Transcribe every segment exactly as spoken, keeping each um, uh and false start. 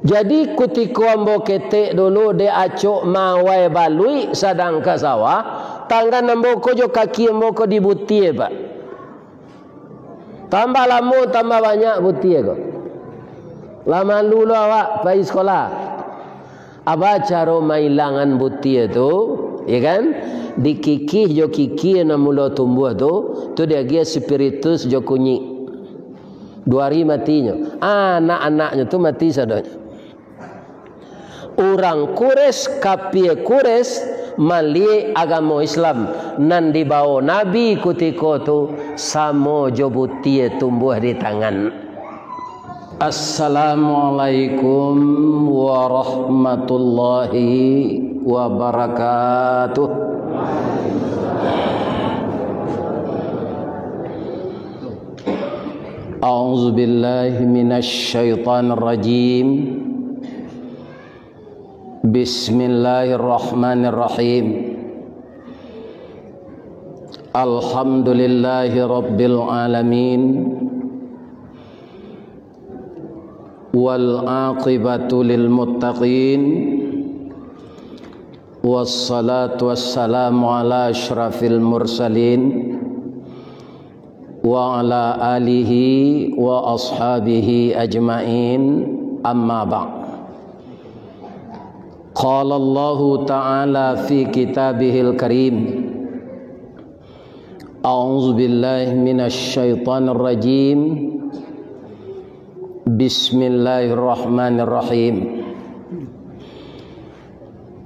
Jadi, kutiko ambo ketek dulu dek acok mawai baluik sadang ka sawah, tangan ambo ko jo kaki ambo ko dibutie, Pak. Tambah lamo, tambah banyak butie ko. Lah malu lo awak pai sikolah. Apa caro mailangan butie tu, ya kan? Dikikih jo kikih nan mulo tumbuah tu, tu diagiah spiritus jo kunyik. Duo ari matinyo. Anak-anaknyo tu mati sadonyo. Urang Quraisy, kapia Quraisy, maliek agamo Islam nan dibawo Nabi kutiko tu samo jo butie tumbuah di tangan. Assalamualaikum warahmatullahi wabarakatuh. A'udzubillahi minasyaitonirrajim. Bismillahirrahmanirrahim. Alhamdulillahi rabbil alamin. Wal aqibatu lil muttaqin. Wassalatu wassalamu ala asyrafil mursalin, wa ala alihi wa ashabihi ajmain, amma ba'd. Qala Allahu ta'ala fi kitabihil karim, a'udzubillahi minasyaitonirrajim. Bismillahirrahmanirrahim.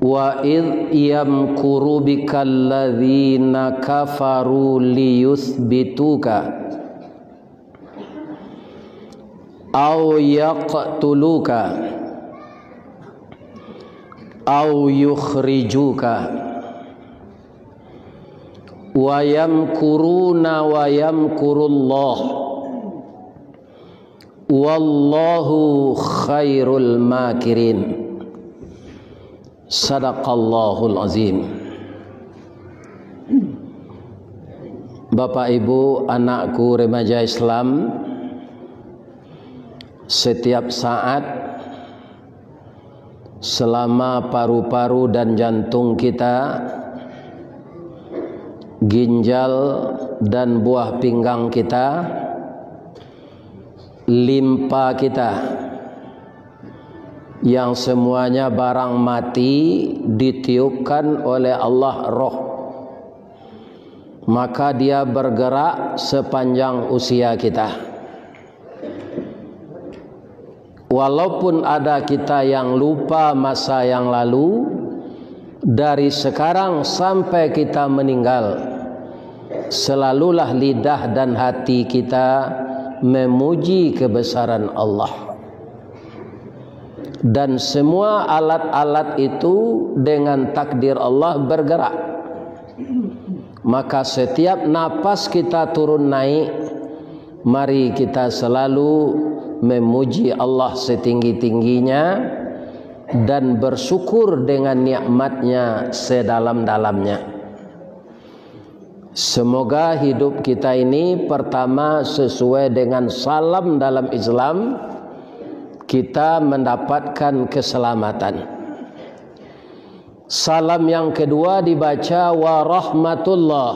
Wa idh yamkuru bikal ladzina kafaru liyutsbituka aw yaqtuluka aw yukhrijuka, wa yamkuruna wa yamkurullah, wallahu khairul makirin. Sadaqallahul azim. Bapak, Ibu, anakku remaja Islam, setiap saat, selama paru-paru dan jantung kita, ginjal dan buah pinggang kita, limpa kita, yang semuanya barang mati, ditiupkan oleh Allah roh, maka dia bergerak sepanjang usia kita. Walaupun ada kita yang lupa masa yang lalu, dari sekarang sampai kita meninggal, selalulah lidah dan hati kita memuji kebesaran Allah. Dan semua alat-alat itu dengan takdir Allah bergerak. Maka setiap napas kita turun naik, mari kita selalu memuji Allah setinggi-tingginya dan bersyukur dengan nikmat-Nya sedalam-dalamnya. Semoga hidup kita ini pertama sesuai dengan salam dalam Islam, kita mendapatkan keselamatan. Salam yang kedua dibaca wa rahmatullah,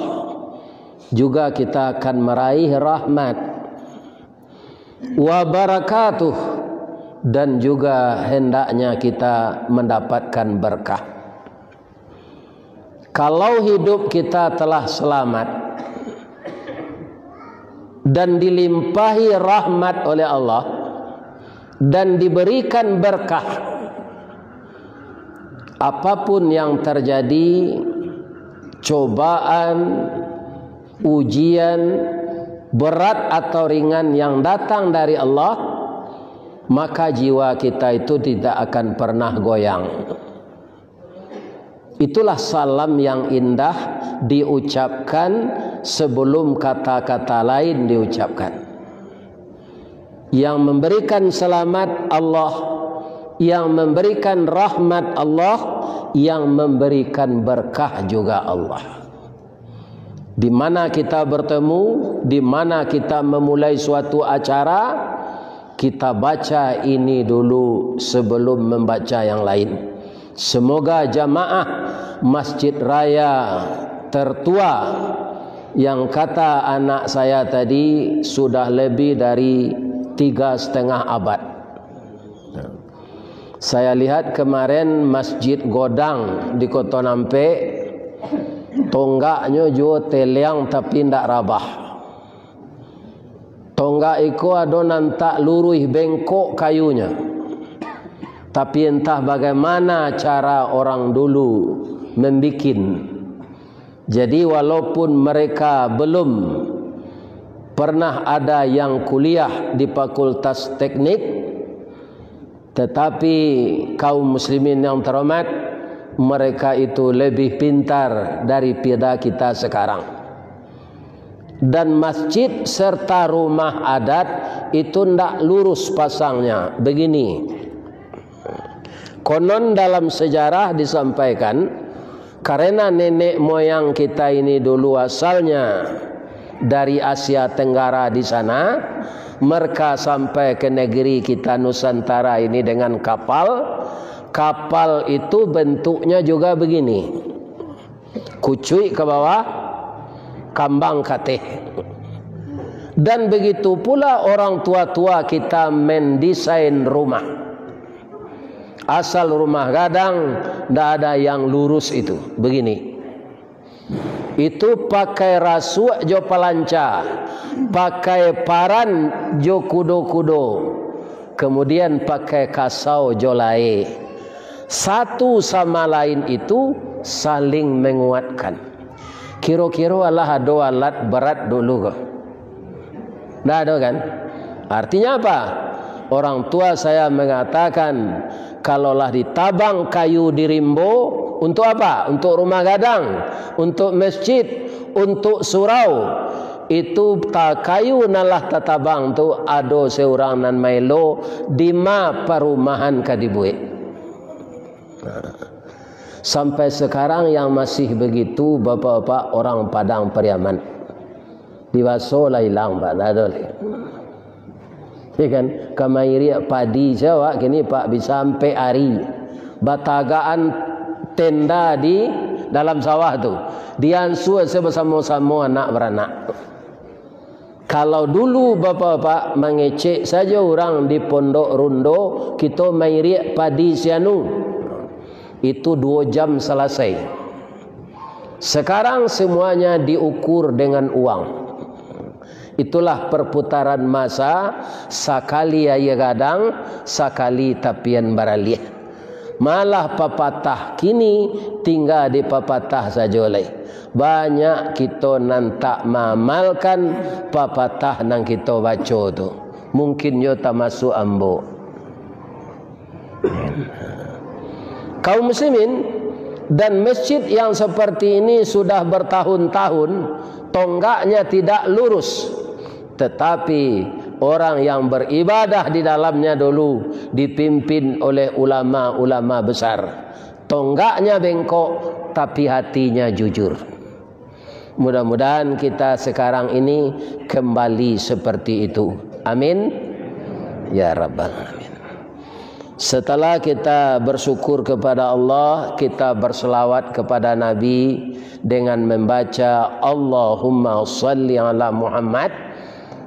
juga kita akan meraih rahmat. Wa barakatuh, dan juga hendaknya kita mendapatkan berkah. Kalau hidup kita telah selamat dan dilimpahi rahmat oleh Allah dan diberikan berkah, apapun yang terjadi, cobaan, ujian, berat atau ringan yang datang dari Allah, maka jiwa kita itu tidak akan pernah goyang. Itulah salam yang indah diucapkan sebelum kata-kata lain diucapkan. Yang memberikan selamat Allah, yang memberikan rahmat Allah, yang memberikan berkah juga Allah. Di mana kita bertemu, di mana kita memulai suatu acara, Kita baca ini dulu sebelum membaca yang lain. Semoga jamaah Masjid Raya tertua yang kata anak saya tadi sudah lebih dari tiga setengah abad. Saya lihat kemarin Masjid Godang di Koto Nampek, tonggaknyo juo teliang tapi ndak rabah. Tonggak iko ado nan tak luruih, bengkok kayunyo. Tapi entah bagaimana cara orang dulu membikin. Jadi, walaupun mereka belum pernah ada yang kuliah di Fakultas Teknik, tetapi kaum muslimin yang terhormat, mereka itu lebih pintar daripada kita sekarang. Dan masjid serta rumah adat itu ndak lurus pasangnya. Begini, konon dalam sejarah disampaikan, karena nenek moyang kita ini dulu asalnya dari Asia Tenggara di sana, mereka sampai ke negeri kita Nusantara ini dengan kapal. Kapal itu bentuknya juga begini. Kucuik ke bawah, kambang kateh. Dan begitu pula orang tua-tua kita mendesain rumah. Asal rumah gadang, ndak ada yang lurus itu. Begini. Itu pakai rasuak jo palanca, pakai paran jo kudo-kudo, kemudian pakai kasau jo lae. Satu sama lain itu saling menguatkan. Kiro-kiro alah ado alat berat dulu ko? Ndak ado kan? Artinya apa? Orang tua saya mengatakan, kalau lah ditabang kayu di rimbo, untuk apa? Untuk rumah gadang, untuk masjid, untuk surau. Itu ta-, kayu nan lah tatabang tu ado seurang nan maelo, dima parumahan ka dibuek. Sampai sekarang yang masih begitu, bapak-bapak, orang Padang Pariaman. Dibaso lah ilang, Pak, ndak ado lai. Ya kan? Ka mairiak padi se awak kini, Pak, bisa ampek ari. Batagakan tenda di dalam sawah tu. Diansua se basamo-samo anak baranak. Kalau dulu bapak-bapak mangecek sajo urang di Pondok Rundo, kito mairiak padi sianu. Itu duo jam salasai. Sekarang semuanya diukur dengan uang. Itulah perputaran masa, sakali aia gadang, sakali tapian baraliah. Malah papatah kini tingga di papatah sajo lai. Banyak kito nan tak maamalkan papatah nan kito baco tu. Mungkin jo tamasuak ambo. Kaum muslimin, dan masjid yang seperti ini sudah bertahun-tahun tonggaknya tidak lurus. Tetapi orang yang beribadah di dalamnya dulu dipimpin oleh ulama-ulama besar. Tonggaknya bengkok, tapi hatinya jujur. Mudah-mudahan kita sekarang ini kembali seperti itu. Amin. Ya Rabbal Alamin. Setelah kita bersyukur kepada Allah, kita berselawat kepada Nabi dengan membaca Allahumma salli ala Muhammad.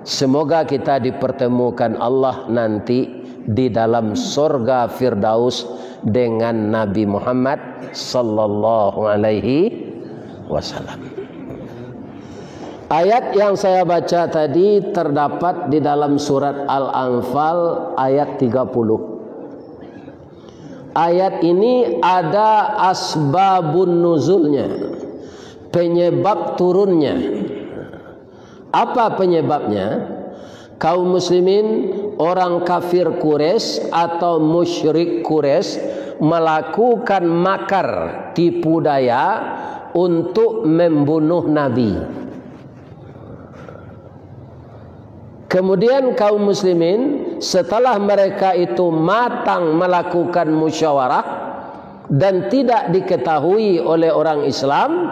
Semoga kita dipertemukan Allah nanti di dalam sorga Firdaus dengan Nabi Muhammad sallallahu alaihi wasallam. Ayat yang saya baca tadi terdapat di dalam surat Al-Anfal ayat tiga puluh. Ayat ini ada asbabun nuzulnya, penyebab turunnya. Apa penyebabnya? Kaum muslimin, orang kafir Quraisy atau musyrik Quraisy melakukan makar tipu daya untuk membunuh Nabi. Kemudian kaum muslimin, setelah mereka itu matang melakukan musyawarah dan tidak diketahui oleh orang Islam,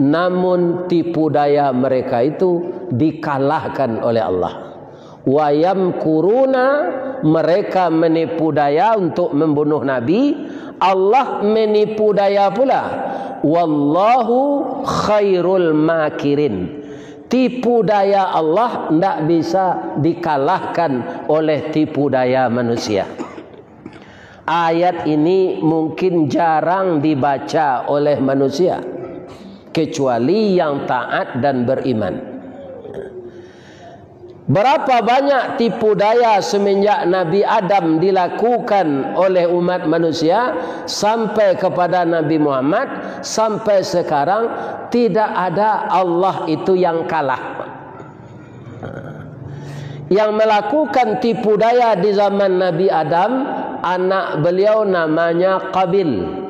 namun tipu daya mereka itu dikalahkan oleh Allah. Wayam kuruna, mereka menipu daya untuk membunuh Nabi, Allah menipu daya pula. Wallahu khairul makirin. Tipu daya Allah ndak bisa dikalahkan oleh tipu daya manusia. Ayat ini mungkin jarang dibaca oleh manusia, kecuali yang taat dan beriman. Berapa banyak tipu daya semenjak Nabi Adam dilakukan oleh umat manusia sampai kepada Nabi Muhammad, sampai sekarang tidak ada Allah itu yang kalah. Yang melakukan tipu daya di zaman Nabi Adam, anak beliau namanya Qabil.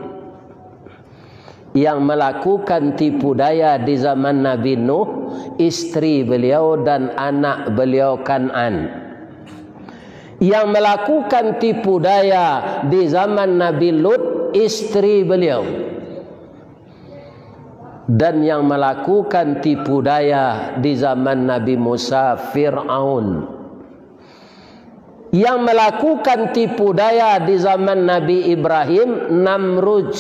Yang melakukan tipu daya di zaman Nabi Nuh, istri beliau dan anak beliau Kan'an. Yang melakukan tipu daya di zaman Nabi Lut, istri beliau. Dan yang melakukan tipu daya di zaman Nabi Musa, Fir'aun. Yang melakukan tipu daya di zaman Nabi Ibrahim, Namrud.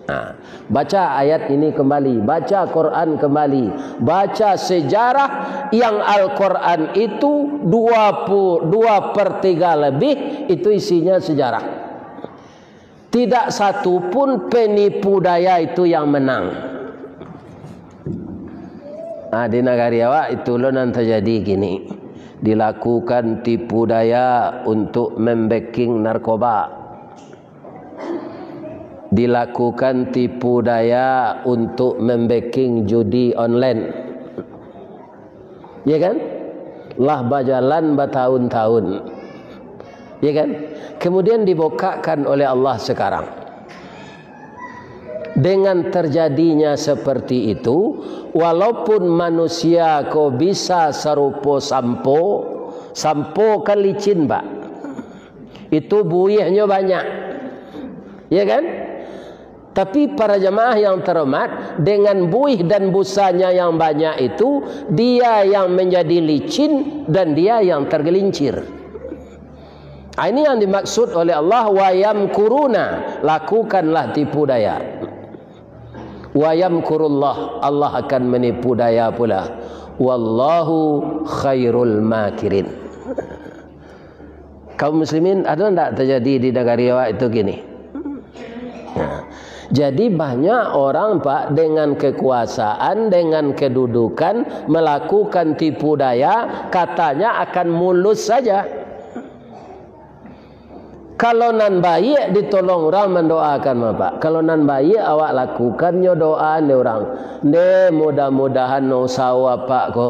Nah, baca ayat ini kembali, baca Quran kembali, baca sejarah yang Al-Quran itu dua pu-, dua per tiga lebih itu isinya sejarah. Tidak satu pun penipu daya itu yang menang. Ah, di nagari awak itu lo nan terjadi kini. Dilakukan tipu daya untuk membacking narkoba. Dilakukan tipu daya untuk membacking judi online. Ya kan? Lah bajalan batahun-tahun. Ya kan? Kemudian dibukakkan oleh Allah sekarang. Dengan terjadinya seperti itu, walaupun manusia ko bisa sarupo sampo, sampo kan licin, Pak. Itu buihnyo banyak. Ya kan? Tapi para jamaah yang terhormat, dengan buih dan busanya yang banyak itu, dia yang menjadi licin dan dia yang tergelincir. Ah, ini yang dimaksud oleh Allah, "Wayam kuruna, lakukanlah tipu daya." "Wayam kurullah, Allah akan menipu daya pula. Wallahu khairul makirin." Kaum muslimin, ada ndak terjadi di nagari awak itu kini? Nah, jadi banyak orang, Pak, dengan kekuasaan, dengan kedudukan, melakukan tipu daya, katanya akan mulus saja. Kalau nan baiak ditolong urang mandoakan, Pak. Kalau nan baiak awak lakukan nyo doa ni urang. Nde, mudah-mudahan no usaho apak ko.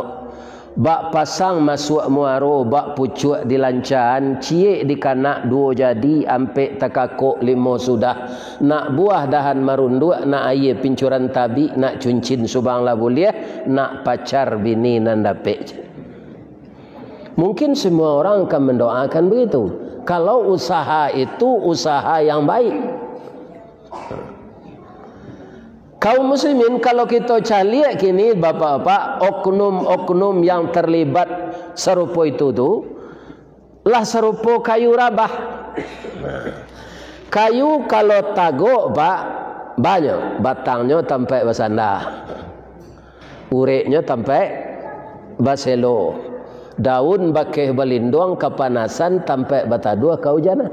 Bak pasang masuak muaro, bak pucuak dilancaan, ciek dikanak duo jadi, ampek takakok limo sudah, nak buah dahan marunduak, nak aia pincuran tabik, nak cuncin subang lah buliah, nak pacar bini nan dapek. Mungkin semua orang akan mendoakan begitu. Kalau usaha itu usaha yang baik. Kaum muslimin, kalau kito caliak kini, bapak-bapak, oknum-oknum yang terlibat sarupo itu tu, lah sarupo kayu rabah. Kayu kalau tagok, Pak, banyak, batangnyo tampek basanda, ureknyo tampek baselo, daun bakeh balinduang kapanasan, tampek bataduah kaujanan.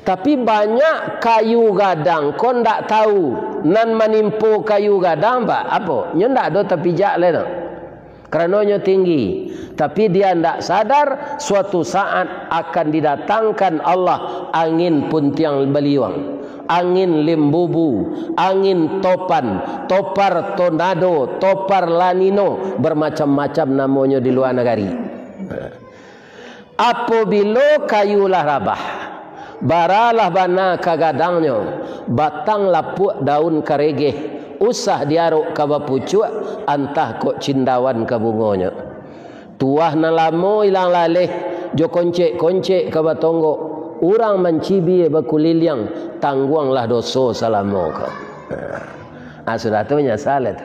Tapi banyak kayu gadang ko ndak tahu, nan manimpo kayu gadang, Pak, apo? Nyo ndak ado tapijak lai doh. Karano nyo tinggi. Tapi dia ndak sadar, suatu saat akan didatangkan Allah angin puntiang baliuang, angin limbubu, angin topan, topar tornado, topar lanino, bermacam-macam namonyo di lua nagari. Apobilo kayu lah rabah, bara lah bana ka gadangnyo, batang lapuak, daun karegeh, usah diarok ka bapucuak, antah kok cindawan ka bungonyo. Tuah nan lamo ilang laleh, jo koncek-koncek ka batonggok, urang mancibia bakuliliang, tangguanglah doso salamo ko. Ah, sudah tu manyasal itu.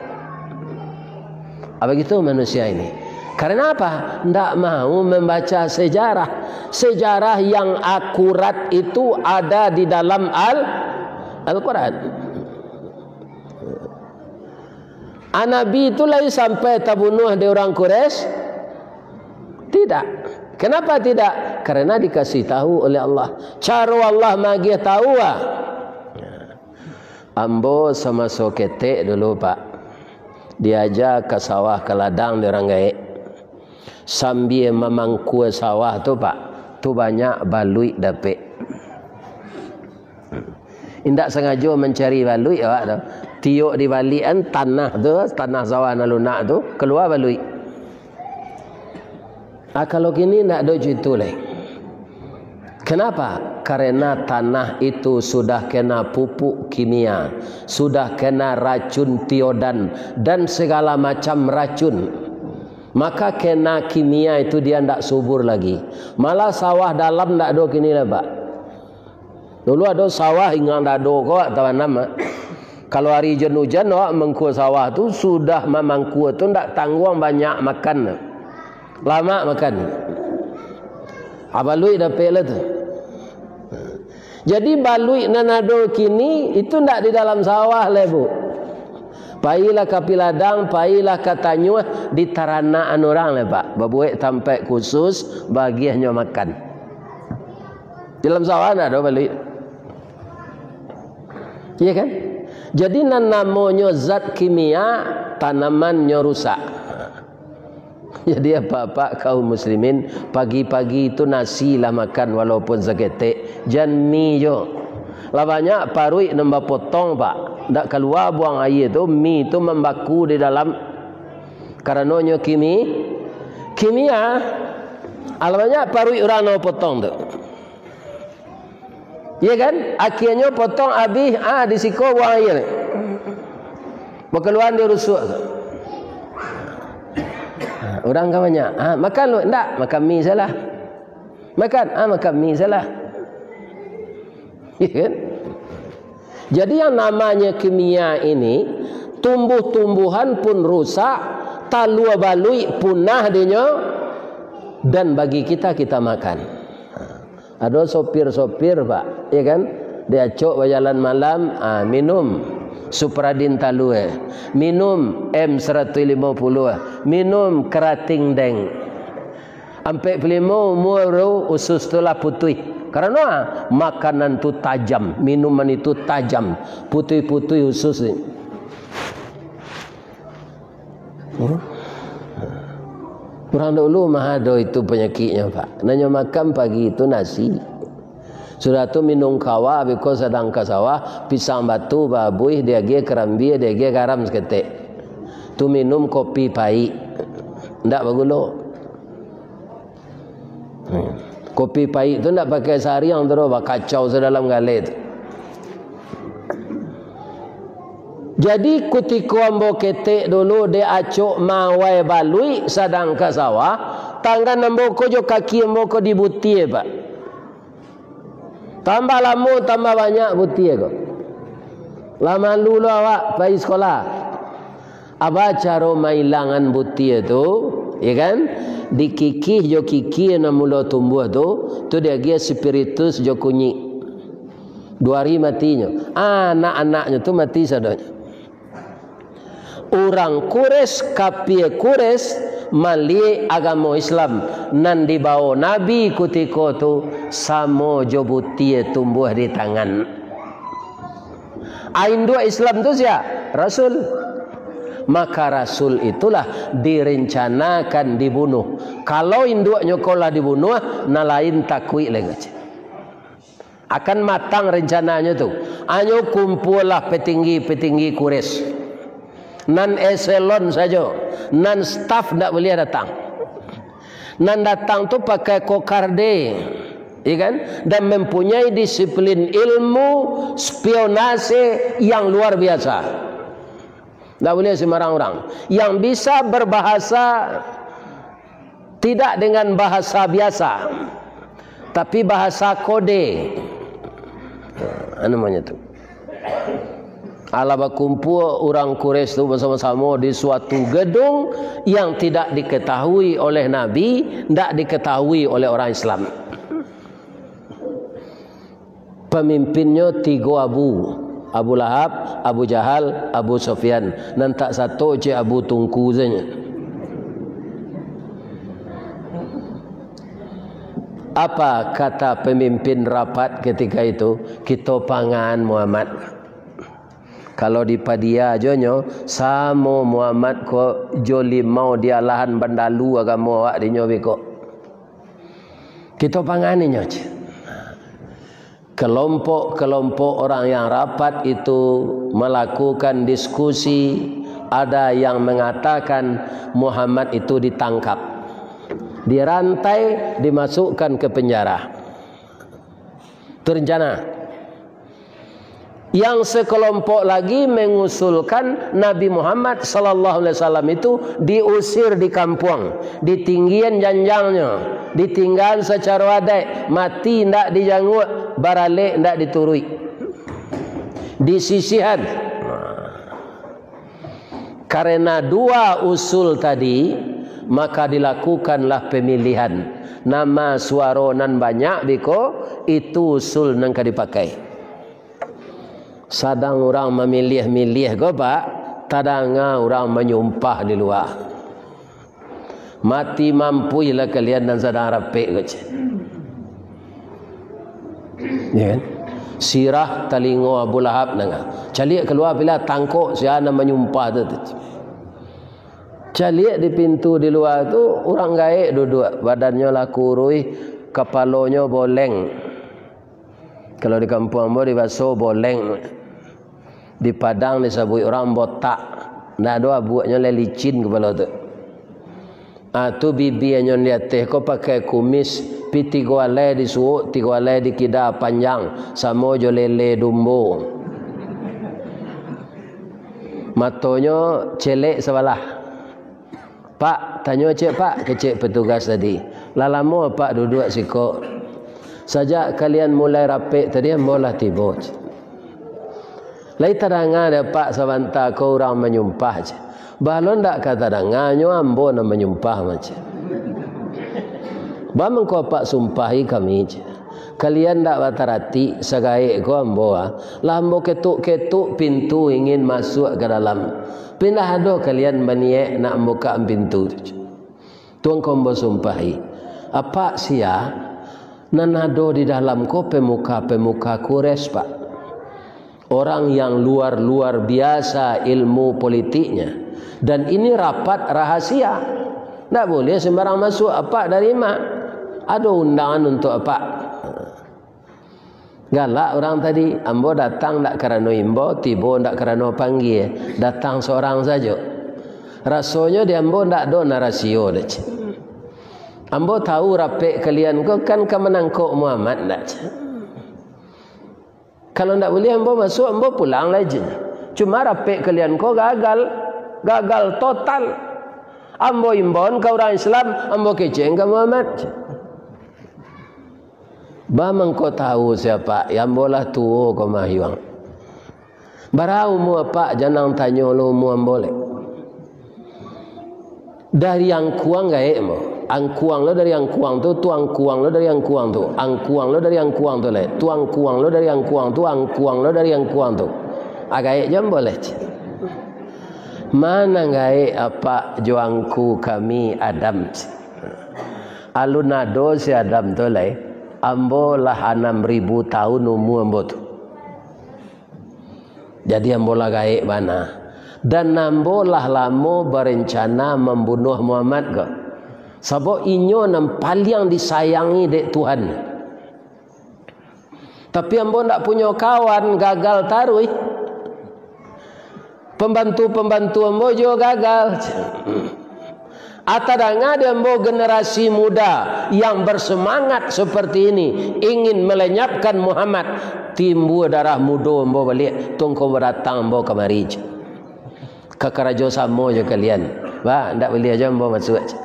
Ah, begitu manusia ini. Karena apa? Ndak mau membaca sejarah. Sejarah yang akurat itu ada di dalam Al-, Al-Quran. A, Nabi itu lai sampai tabunuah dek urang Quraisy? Tidak. Kenapa tidak? Karena dikasih tahu oleh Allah. Caro Allah magiah tahu, ah. Ambo samaso ketek dulu, Pak, diaja ka sawah, ka ladang dek urang gaek. Sambia mamangkua sawah tu, Pak, tu banyak baluik dapek. Indak sangajo mancari baluik awak tu. Tiok dibaliakan tanah tu, tanah sawah nan lunak tu, kalua baluik. Ah, kalau kini ndak ado cito lai. Kenapa? Karena tanah itu sudah kena pupuk kimia, sudah kena racun tiodan, dan segala macam racun. Maka kena kimia itu dia ndak subur lagi. Malah sawah dalam ndak ado kini lai, Pak. Dulu ado sawah ingang dado ko tabanam, ah. Kalau ari ujan-ujan, awak mangkua sawah tu, sudah mamangkua tu ndak tangguang banyak makan. Lamak makan. Abaluik dapek lah tu. Jadi baluik nan ado kini, itu ndak di dalam sawah lai, Bu. Pailah ka piladang, pailah ka tanyuah, di taranakan urang lai, Pak. Babuek tampek khusus, bagiahnyo makan. Dalam sawah ndak ado baluik. Iya kan? Jadi nan namonyo zat kimia, tanamannyo rusak. Jadi apak-apak kaum muslimin, pagi-pagi tu nasi lah makan walaupun saketek, jan mi jo. Lah banyak paruik nan bapotong, Pak. Ndak kalua buang aia tu, mi tu mambaku di dalam. Karanonyo kimi-, kimia. Alah banyak paruik urang nan bapotong tu. Iya kan? Akhianyo potong abih, ah, di siko buang aia. Bakaluan di rusuak tu. Ah, urang kan banyak. Ah, makan lu? Ndak, makan mi salah. Makan, ah, makan mi salah. Iya kan? Jadi yang namanya kimia ini, tumbuh-tumbuhan pun rusak, talua baluik punah dinyo, dan bagi kita, kita makan. Ado sopir-sopir, Pak, ya kan? Diacok bajalan malam, ah, minum Supradin talua, minum M seratus lima puluh, minum Kerating Deng. Ampek puluah limo umua baru usus tu lah putuih. Karano, ah, makanan tu tajam, minuman itu tajam, putuih-putuih usus ni. Hmm? Urang dulu mah ado itu panyakiknyo, Pak. Nan nyo makan pagi itu nasi. Sudah tu minum kawa, biko sadang ka sawah, pisang batu, babuih, diagiah karambia, diagiah garam saketek. Tu minum kopi paik. Ndak bagulo. Hmm. Kopi paik tu ndak pakai sariang tu doh, bakacau sadalam galeh tu. Jadi, kutiko ambo ketek dulu, dek acok mawai baluik sadang ka sawah, tangan ambo ko jo kaki ambo ko dibutie, Pak. Tambah lamo, tambah banyak butie ko. Lah malu lo awak pai sikolah. Apa caro mailangan butie tu, ya kan? Dikikih jo kiki nan mulo tumbuah tu, tu diagiah spiritus jo kunyik. Duo ari matinyo. Anak-anaknyo tu mati sadonyo. Urang Quraisy, kapia Quraisy, maliek agamo Islam nan dibawo Nabi kutiko tu samo jo butie tumbuah di tangan. A, induak Islam tu sia? Rasul. Maka Rasul itulah direncanakan dibunuh. Kalau induaknyo ko lah dibunuah, nan lain takuik lai kecek. Akan matang rencananyo tu. Anyo kumpualah petinggi-petinggi Quraisy. Nan eselon sajo, nan staf ndak buliah datang. Nan datang tu pakai kokarde, ya kan? Dan mempunyai disiplin ilmu spionase yang luar biasa. Ndak buliah sembarang urang. Yang bisa berbahasa tidak dengan bahasa biasa, tapi bahasa kode. Anu namanya tu. Alah bakumpua urang Quraisy tu basamo-samo di suatu gedung yang tidak diketahui oleh Nabi, ndak diketahui oleh orang Islam. Pamimpinnyo tigo Abu, Abu Lahab, Abu Jahal, Abu Sufyan. Nan tak sato cek Abu Tungku sajo. Apa kata pemimpin rapat ketika itu? "Kito pangan Muhammad." Kalau dipadia jo nyo, samo Muhammad ko jo limau di alahan bandalu agamo awak dinyo beko. Kito pangani nyo, cek. Kelompok-kelompok orang yang rapat itu melakukan diskusi, ada yang mengatakan Muhammad itu ditangkap, dirantai, dimasukkan ke penjara. Itu rencana. Yang sekelompok lagi mengusulkan Nabi Muhammad sallallahu alaihi wasallam itu diusir di kampuang, ditinggian janjangnyo, ditinggaan sacaro adaik, mati indak dijanguak, baralek indak dituruik, disisihan. Karena dua usul tadi, maka dilakukanlah pemilihan. Nama suaro nan banyak beko, itu usul nan ka dipakai. Sadang urang mamiliah-miliah ko, Pak, tadanga urang manyumpah di lua. Mati mampuihlah kalian nan sadang rapek ko, cek. Ya kan? Sirah talingo Abu Lahab nanga. Caliak kalua, pila tangkok sia nan manyumpah tu, tu. Caliak di pintu di lua tu, urang gaek duduak, badannyo lah kuruih, kapalonyo boleng. Kalau di kampuang ambo dibaso boleng. Di Padang disabuik urang botak. Ndak ado abuaknyo, lai licin kapalo tu. Ah, tu bibianyo di ateh ko pakai kumis, pi tigo alai disuok, tigo alai dikida panjang, samo jo lele dumbo. Matonyo celek sabalah. "Pak," tanyo cek, "Pak," kecek petugas tadi, "lah lamo Apak duduak siko?" "Sajak kalian mulai rapek tadi, ambo lah tibo," cek. "Lai tadanga dek Apak sabanta ko urang manyumpah?" cek. "Baa lo ndak ka tadanga, nyo ambo nan manyumpah mah," cek. "Baa mangko Apak sumpahi kami?" cek. "Kalian ndak bataratik, sagaek ko ambo, ah. Lah ambo ketuk-ketuk pintu ingin masuak ka dalam. Pindah ado kalian baniaik nak mambukak pintu tu." Tu angko ambo sumpahi. Apak sia, nan ado di dalam ko pemuka-pemuka Quraisy, Pak. Orang yang luar-luar biasa ilmu politiknya. Dan ini rapat rahasia. Ndak boleh sembarang masuk. Apak dari ma? Ado undangan untuk Apak. Galak urang tadi, "Ambo datang ndak karano imbau, tibo ndak karano panggia, datang sorang sajo. Rasonyo di ambo ndak ado nan rasio doh," cek. "Ambo tahu rapek kalian ko kan ka manangkok Muhammad," ndak, cek. "Kalau ndak buliah ambo masuak, ambo pulang lai," cek. "Cuma rapek kalian ko gagal, gagal total. Ambo imbauan ka urang Islam, ambo kecekan ka Muhammad," cek. "Baa mangko tahu sia, Pak? Ambo lah tuo ko mah, Yuang." "Bara umua Apak, janang tanyo lo umua ambo lai." "Dari angkuang gaek ambo. Angkuang lo dari angkuang tu, tu angkuang lo dari angkuang tu, angkuang lo dari angkuang tu lai, tu angkuang lo dari angkuang tu, angkuang lo dari angkuang tu. Ah, gaek jo ambo lai," cek. "Ma nan gaek Apak jo angku kami Adam?" cek. "Alun ado si Adam tu lai, ambo lah anam ribu tahun umua ambo tu. Jadi ambo lah gaek bana. Dan ambo lah lamo barencana mambunuah Muhammad ko. Sabab inyo nan paliang disayangi dek Tuhan. Tapi ambo ndak punyo kawan, gagal taruih. Pambantu-pambantu ambo juo gagal. Ah, tadanga di ambo generasi muda yang bersemangat seperti ini, ingin melenyapkan Muhammad, timbua darah mudo ambo baliak, tu angko datang ambo kamari, cek. Ka karajo samo jo kalian. Bah, ndak buliah jo ambo masuak, cek.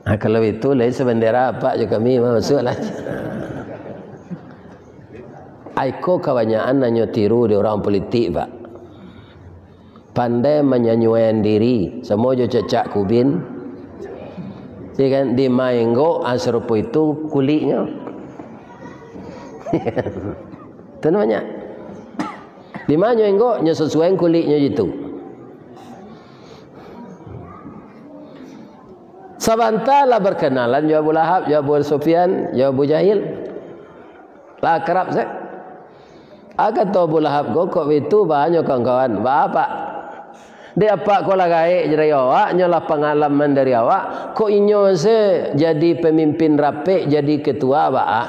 Ha, kalau itu, lai sabendera Apak jo kami, masuaklah. Ai ko kabanyakan nan nyo tiru di urang politik, Pak. Pandai manyanyuan diri, samo jo cacak kubin. Ya kan? Di ma enggok, ah, sarupo itu kuliknyo. Itu namanya. Di ma nyo enggok, nyo sasuai kuliknyo jitu. Sabanta lah berkenalan jo Abu Lahab, jo Abu Sufyan, jo Abu Jahil. Lah akrab se. Ah, kato Abu Lahab ko, "Kok bitu, ba nyo kawan-kawan, ba apak? Dek apak ko lah gaek dari awak, nyo lah pangalaman dari awak, kok inyo se jadi pamimpin rapek, jadi ketua, ba a?"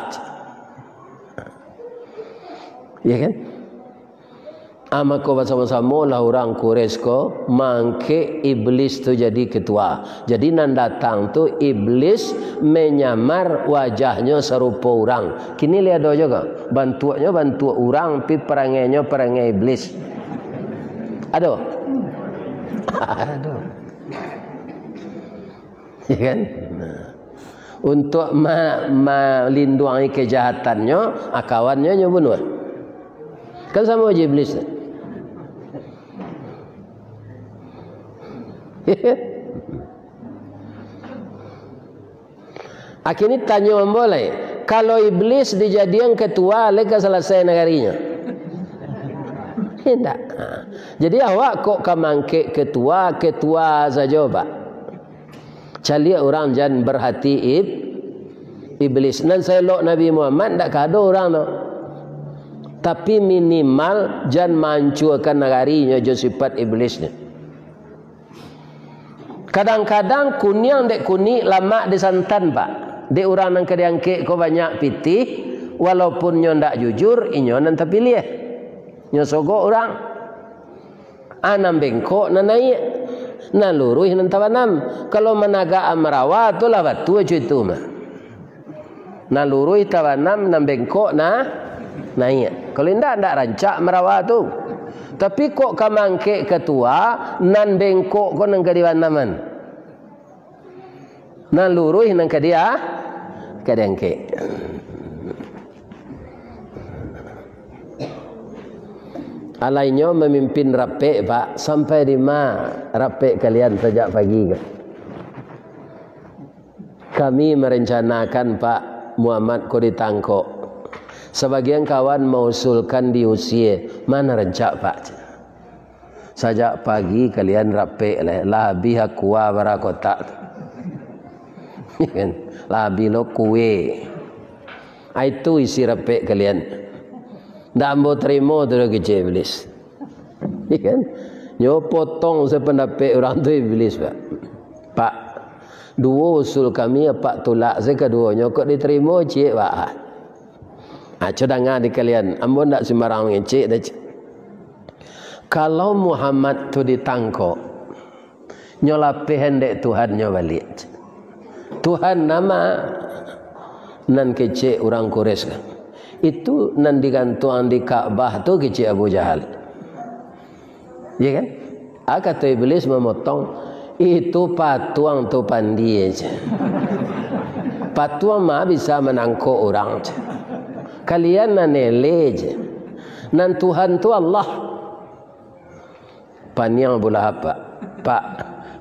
Ya kan? Ah, mako basamo-samolah urang Quraisy ko maangkek Iblis tu jadi ketua. Jadi, nan datang tu Iblis menyamar wajahnyo sarupo urang. Kini lai ado juo ko? Bantuaknyo bantuak urang, tapi parangainyo parangai Iblis. Ado? Ado. Ya kan? Nah. Untuak ma-, malinduangi kajahatannyo, ah, kawannyo nyo bunuah. Kan samo jo Iblis. Akhirnyo tanyo ambo lai, kalau Iblis dijadian ketua, lai ka salasai nagarinyo? Indak. Jadi awak kok ka mangkek ketua, ketua sajo, Pak. Caliak urang jan berhati ib-, iblis. Nan saelok Nabi Muhammad, ndak ka ado urang tu. Tapi minimal jan maancuakan nagarinyo jo sifat iblisnyo. Kadang-kadang kuniang dek kunik, lamak dek santan, Pak. Dek urang nan ka diangkek ko banyak pitih, walaupun nyo ndak jujur, inyo nan tapiliah. Nyo sogok urang. Ah, nan bengkok nan naiak, nan luruih nan tabanam. Kalau managak amarawa tu lah batua co itu mah. Nan luruih tabanam, nan bengkok nah naiak. Kalau indak, indak rancak amarawa tu. Tapi kok ka mangkek katua, nan bengkok ko nan ka dibanaman. Nan luruih nan ka dia, ka diangkek. Alainyo mamimpin rapek, Pak, sampai di ma rapek kalian sajak pagi ko? Kami merencanakan, Pak, Muhammad ko ditangkok. Sabagian kawan mausulkan diusie. Ma nan rancak, Pak? Sajak pagi kalian rapek lai, lah abih Aqua bara kotak tu. Kan? Lah abih lo kue. Ah, itu isi rapek kalian. Ndak ambo tarimo tu doh, kecek Iblis. Kan? Nyo potong sapandapek urang tu Iblis, Pak. Pak, duo usul kami apak tulak, sakaduonyo kok ditarimo ciek, Pak. Ah, co danga di kalian, ambo ndak sumbarang mangecek doh, cek. Kalau Muhammad tu ditangkok, nyo lapeh dek Tuhannyo baliak, cek. Tuhan nama nan kecek urang Quraisy kan? Itu nan digantuang di Ka'bah tu kecek Abu Jahal. Iya kan? Ah, kato Iblis mamotong, "Itu patuang tu pandie, cek. Patuang ma bisa manangkok urang, cek. Kalian nan eleh, cek. Nan Tuhan tu Allah." Paniang Abu Lahab, Pak. "Pak,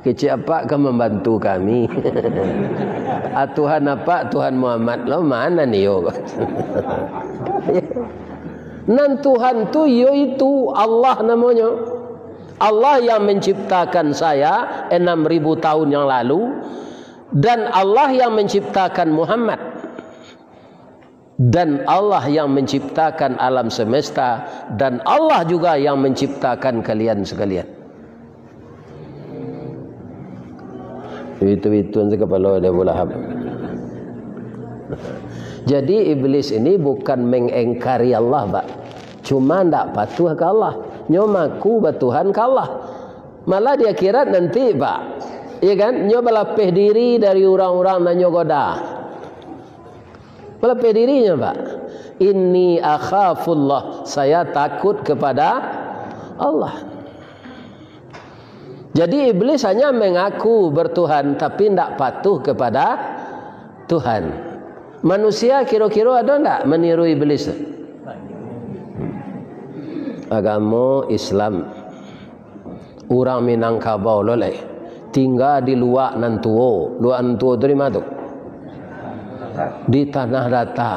kecek apak ka mambantu kami. Ah, Tuhan apak, Tuhan Muhammad lo, ma nan iyo?" Nan Tuhan tu, iyo itu, Allah namonyo. Allah yang menciptakan saya enam ribu tahun yang lalu, dan Allah yang menciptakan Muhammad, dan Allah yang menciptakan alam semesta, dan Allah juga yang menciptakan kalian sekalian. Itu-itu se kapalo dek Abu Lahab. Jadi, iblis ini bukan mengingkari Allah, Pak. Cuma ndak patuh ka Allah. Nyo maku batuhan ka Allah. Malah di akhirat nanti, Pak. Iya kan? Nyo balapeh diri dari urang-urang nan nyo goda. Balapeh dirinyo, Pak. "Inni akhafullah, saya takut kepada Allah." Jadi, iblis hanya mengaku bertuhan, tapi ndak patuh kepada Tuhan. Manusia kiro-kiro ado ndak maniru iblis tu? Agamo Islam. Urang Minangkabau lo lai. Tingga di Luak Nan Tuo. Luak Nan Tuo tu di ma tu? Di Tanah Data.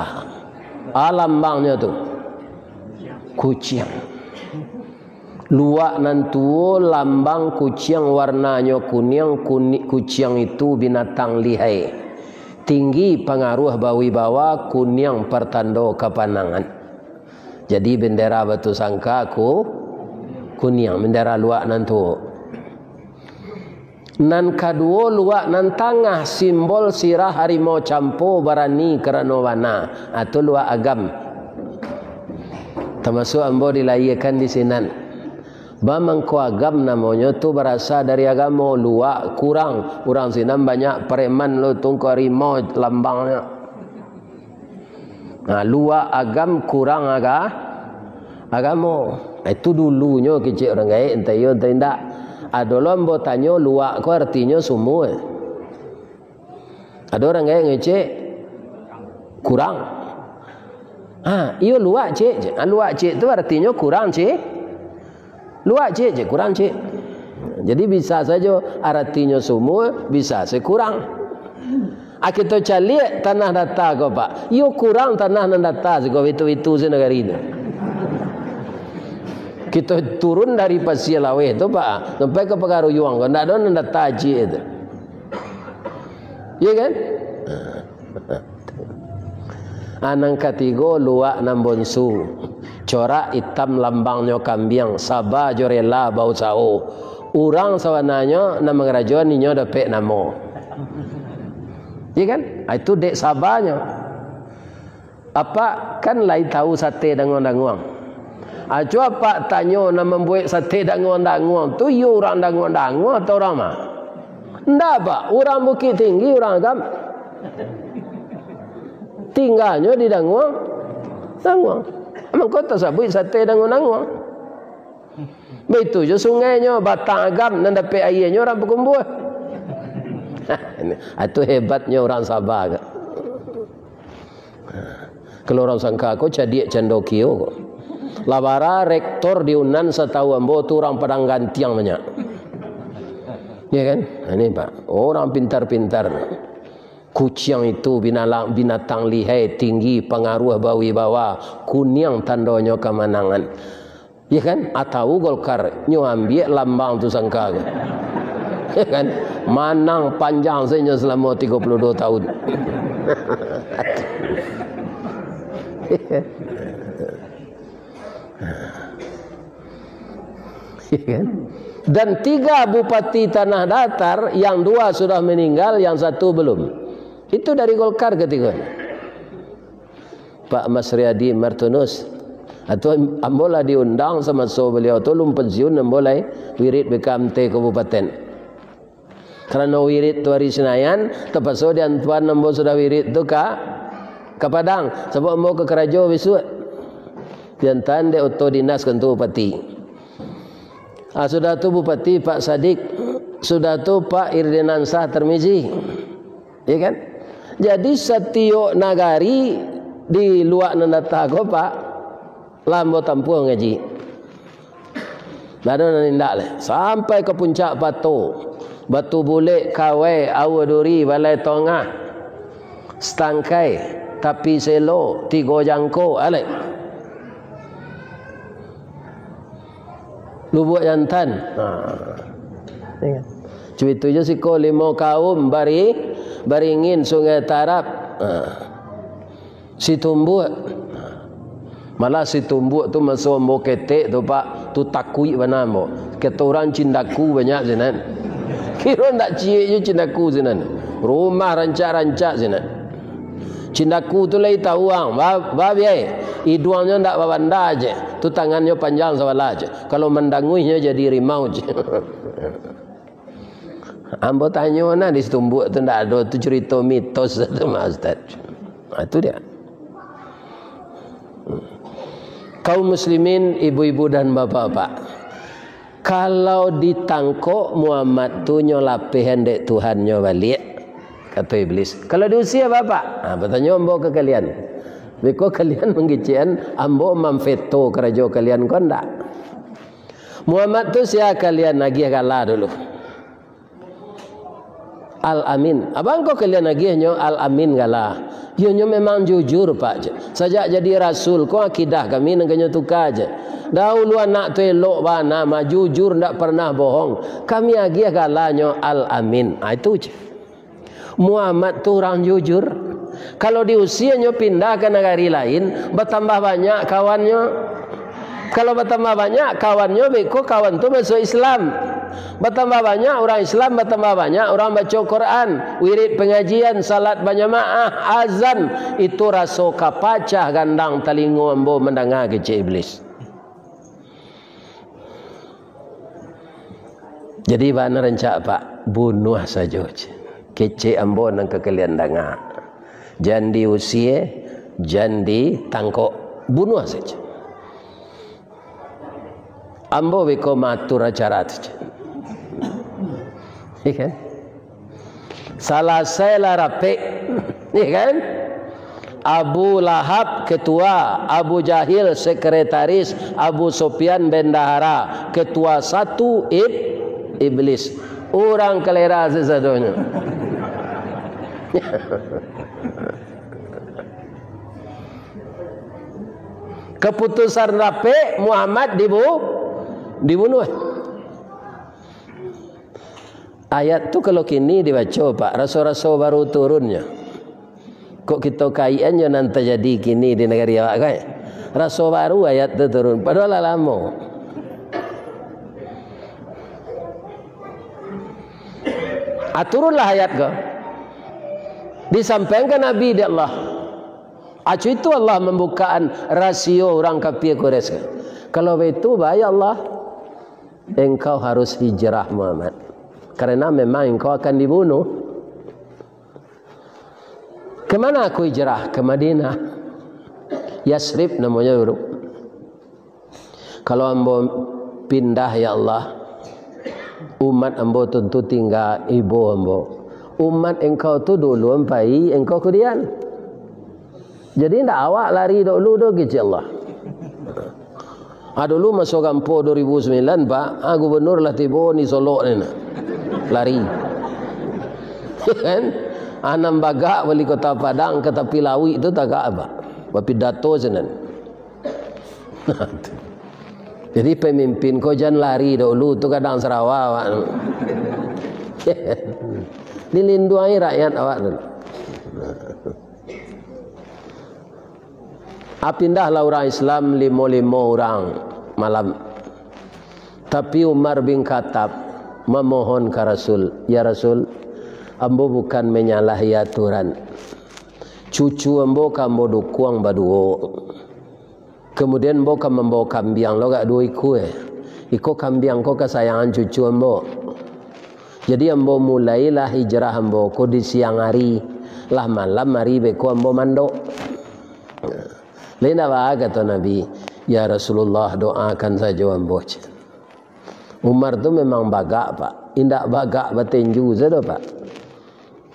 A lambangnyo tu? Kuciang. Luak Nan Tuo lambang kuciang, warnanyo kuniang, kuni-, kuciang itu binatang lihai. Tinggi pangaruah bawibawa, kuniang partando kapanangan. Jadi bendera Batu Sangka ku-, kuniang, bendera Luak Nan Tuo. Nan kaduo, Luak Nan Tangah, simbol sirah harimau campo, barani karano bana. Ah, tu Luak Agam. Tamasuak ambo dilahiakan di sinan. Ba mangko Agam namonyo tu barasa dari agamo, luak kurang. Urang sinan banyak preman lo, tungko harimau lambangnyo. Nah, Luak Agam kurang aga-, agamo. Itu dulunyo kecek urang gaek, entah iyo, entah indak. Ado lo ambo tanyo, luak ko artinyo sumua. Ado urang gaek ngecek, kurang. Ha, iyo luak, Cik. Ha, luak, Cik, tu artinyo kurang, Cik. Luak, Cik, Cik, kurang, Cik. Jadi, bisa sajo aratinyo sumua, bisa se kurang. Ah, kito caliak Tanah Data ko, Pak. Iyo kurang tanah nan data siko, itu-itu se nagari tu. Kito turun dari Pasia Laweh tu, Pak, sampai ka Pagaruyuang ko, ndak ado nan data ciek tu. Iya kan? Ah, nan katigo, Luak Nan Bonsu. Corak itam lambangnyo kambiang, saba jo rela bausaho. Urang sabananyo nan mangarajoan inyo dapek namo. Iya kan? Ah, itu dek sabanyo. Apak kan lai tahu sate danguang-danguang. Aco apak tanyo nan mambuek sate danguang-danguang tu, iyo urang danguang-danguang atau urang ma? Ndak, Pak. Urang Bukik Tinggi, urang Agam. Tingganyo di danguang-danguang. Mangko tasabuik sate danguang-danguang. Baitu jo sungainyo, Batang Agam nan dapek aianyo urang Pakumbuah. Atu hebatnyo urang Sabah ko. Kalau urang sangka ko cadiak cando kio ko. Lah bara rektor di Unan, satahu ambo tu urang Padang Gantiang banyak. Ya kan? Nah, ini, Pak. Orang pintar-pintar. Kuciang itu binalang-, binatang lihai, tinggi, pangaruah, bawibawa, kuniang tandonyo kamanangan. Ya kan? Atau Golkar, nyo ambiak lambang tu sangka ko. Ya kan? Manang panjang sajo salamo tigo puluh duo tahun. Ya kan? Dan tiga bupati Tanah Datar, yang dua sudah meninggal, yang satu belum. Itu dari Golkar ketiga. Pak Masriadi Martunus. Atau ambo lah diundang samaso baliau tu lum pensiun, ambo lai wirid B K M T kabupaten. Karano wirid tu ari Sinayan, tapaso diantuan ambo sudah wirid tu ka, ka Padang. Sabab ambo ka karajo bisuak. Diantaan dek oto dinas kantua bupati. Ah, sudah tu Bupati Pak Sadik, sudah tu Pak Irdinansah Tarmizi. Ya kan? Jadi, satiok nagari di Luak Nan Data ko, Pak, lah ambo tampuah ngaji. Ndak ado nan indak lai. Sampai ka Puncak Pato, Batu Bulek, Kawai, Aua Duri, Balai Tongah, Satangkai, Tapi Selo, Tigo Jangko, alai. Lubuak Jantan. Ha. Cuitu jo siko Limau Kaum, Bari-, Baringin, Sungai Tarap. Ha. Situmbuak. Malah Situmbuak tu maso ambo ketek tu, Pak, tu takuik bana ambo. Kato urang cindaku banyak sinan. Kiro ndak ciek je cindaku sinan. Rumah rancak-rancak sinan. Cindaku tu lai tahu ang, ba-, babiai. Iduangnyo ndak babanda je. Tu tangannyo panjang sabalah je. Kalau mandanguihnyo jadi rimau je. Ambo tanyo nah di Situmbuak tu ndak ado tu carito mitos tu mah, Ustaz. Ha, itu dia. Kaum muslimin, ibu-ibu dan bapak-bapak, kalau ditangkok Muhammad tu nyo lapehan dek Tuhannyo baliak, kato Iblis. Kalau diusia, Bapak, ha, batanyo ambo ka kalian. Beko kalian manggicik an, ambo mamveto karajo kalian ko ndak? Muhammad tu sia kalian agiah gala dulu? Al-Amin. Abang ko kalian agiahnyo Al-Amin gala. Yo, nyo memang jujur, Pak, je. Sajak jadi rasul ko akidah kami nan kanyo tuka je. Dahulu anak tu elok bana, mah jujur, ndak pernah bohong. Kami agiah galanyo Al-Amin. Ah, itu je. Muhammad tu urang jujur. Kalau diusianyo pindah ka nagari lain, batambah banyak kawannyo. Kalau batambah banyak kawannyo, beko kawan tu masuak Islam. Batambah banyak urang Islam, batambah banyak urang baco Quran, wirid pangajian, salat bajamaah, azan, itu raso ka pacah gandang talingo ambo mandanga kecek Iblis. Jadi, bana rancak, Pak, bunuah sajo, cek. Kecek ambo nan ka kalian danga. Jan diusie, jan ditangkok. Bunuah sajo. Ambo beko maatur acara tu, cek. Iya kan? Salasai lah rapek, iya kan? Abu Lahab ketua, Abu Jahil sekretaris, Abu Sufyan bendahara, ketua satu ib-, iblis. Urang kalera sasadonyo. Keputusan rapek, Muhammad dibu-, dibunuah. Ayat tu kalau kini dibaco, Pak, raso-raso baru turunnyo. Kok kito kaikan jo nan tajadi kini di nagari awak ko, eh? Raso baru ayat tu turun, padahal lah lamo. Ah, turunlah ayat ko. Disampaikan ka Nabi dek Allah. Acu itu Allah mambukaan rasio urang kapia Quraisy ko. Kalau baitu, bae ya Allah, engkau harus hijrah, Muhammad. Karena memang engkau akan dibunuh. Ka mana aku hijrah? Ka Madinah. Yasrib namonyo dulu. Kalau ambo pindah, ya Allah, umat ambo tantu tingga ibo ambo. Umat engkau tu dulu ampai, engkau kudian. Jadi, ndak awak lari dulu tu, kecek Allah. Ah, dulu maso gampo dua ribu sembilan, Pak, ah, gubernur lah tibo ni Solok ni nah. Lari. Kan? Ah, nan bagak wali kota Padang ka tapi lauik tu tagak, Pak. Bapidato sinan. Jadi, pemimpin ko jan lari dulu tu, kadang sarawa awak tu. Dilinduangi rakyat awak tu. Ah, pindahlah urang Islam limo-limo urang malam. Tapi Umar bin Khattab mamohon ka Rasul, "Ya Rasul, ambo bukan manyalahi aturan. Cucu ambo ka ambo dukuang baduo. Kamudian, ambo ka mambawo kambiang lo agak duo ikua. Iko kambiang ko kasayangan cucu ambo. Jadi, ambo mulailah hijrah ambo ko di siang ari, lah malam ari beko ambo mandok." Lai ndak baa, kato Nabi, "Ya Rasulullah, doakan sajo ambo," cek. Umar tu memang bagak, Pak. Indak bagak batinju sajo, Pak.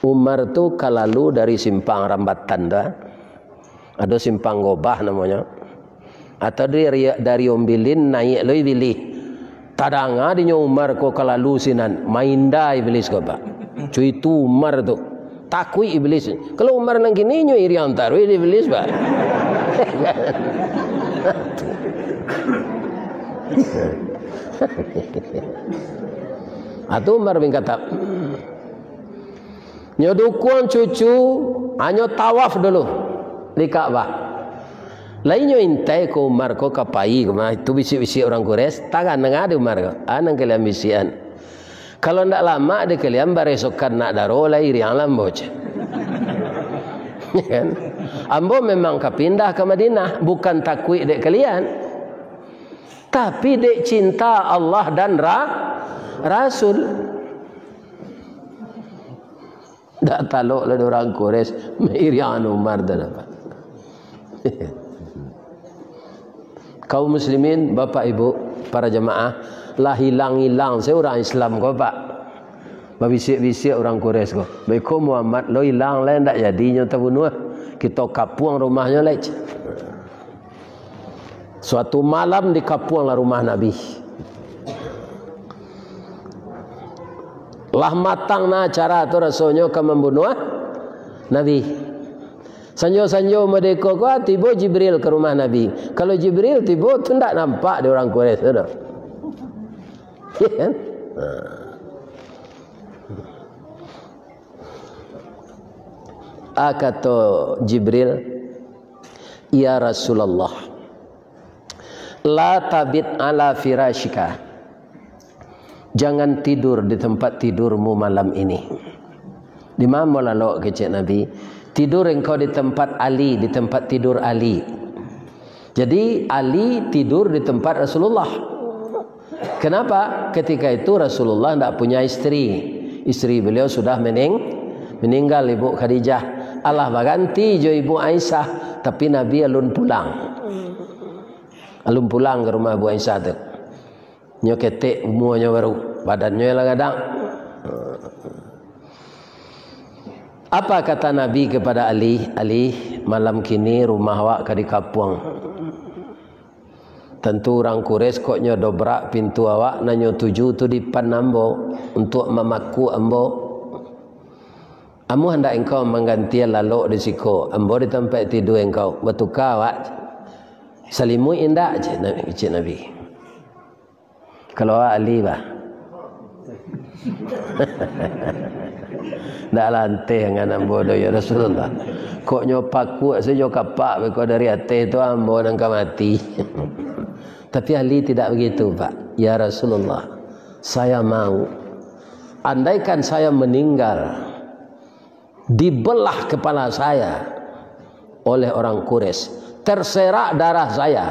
Umar tu ka lalu dari simpang Rambatan tu, ah. Ado simpang Gobah namonyo. Atau dari, dari Ombilin naiak lai Bilih. Tadanga dinyo Umar ko ka lalu sinan, mainda Iblis ko, Pak. Cuitu Umar tu. Takuik Iblis. Kalau Umar nan kini, nyo iriang taruih di Iblis, Pak. Atu Umar bin Khattab. Nyo dukuang cucu, hanyo tawaf dulu di Ka'bah. Lai nyo intai ko Umar ko ka pai ko mah, itu bisiak-bisiak urang Quraisy, tagan danga di Umar ko. Ah, nan kalian bisiakan. Kalau ndak lamak di kalian baresokan nak daro, lai iriang lah ambo, cek. Kan? Ambo memang ka pindah ka Madinah, bukan takuik dek kalian. Tapi dek cinta Allah dan ra-, Rasul. Ndak talok lah dek urang Quraisy mairiang Umar tu, Pak. Kaum muslimin, bapak ibu, para jamaah, lah ilang-ilang se urang Islam ko, Pak. Babisiak-bisiak urang Quraisy ko. Beko Muhammad lo ilang lai, ndak jadi nyo tabunuah. Kito kapuang rumahnyo lai. Suatu malam dikapuanglah rumah Nabi. Lah matang nah acara tu rasonyo ka mambunuah Nabi. Sanjo-sanjo mode ko, ah, tibo Jibril ka rumah Nabi. Kalau Jibril tibo, tu ndak nampak dek urang Quraisy tu doh. Iya kan? Nah. Ah, kato Jibril, "Ya Rasulullah, la tabit ala firasyika." Jangan tidur di tempat tidurmu malam ini. Di ma ambo lalok, kecek Nabi? Tidur engkau di tempat Ali, di tempat tidur Ali. Jadi, Ali tidur di tempat Rasulullah. Kenapa? Ketika itu Rasulullah ndak punya istri. Istri beliau sudah mening-, meninggal, Ibu Khadijah. Alah baganti jo Ibu Aisyah, tapi Nabi alun pulang. Alun pulang ka rumah Ibu Aisyah tu. Nyo ketek umuanyo baru, badannyo lah gadang. Apa kata Nabi kepada Ali? "Ali, malam kini rumah awak ka dikapuang. Tantu urang Quraisy kok nyo dobrak pintu awak, nan nyo tuju tu dipan ambo, untuak mamaku ambo. Amuah ndak engkau manggantian lalok di siko, ambo di tampek tidua engkau, batuka awak salimuik indak?" cek Nabi, cek Nabi. Kalau awak Ali, bah. Ndak lanteh angan ambo doh, ya Rasulullah. Kok nyo pakuak sajo kapak beko dari ateh tu, ambo nan ka mati. Tapi Ali tidak begitu, Pak. "Ya Rasulullah, saya mau. Andaikan saya meninggal, dibelah kepala saya oleh orang Quraisy, terserak darah saya,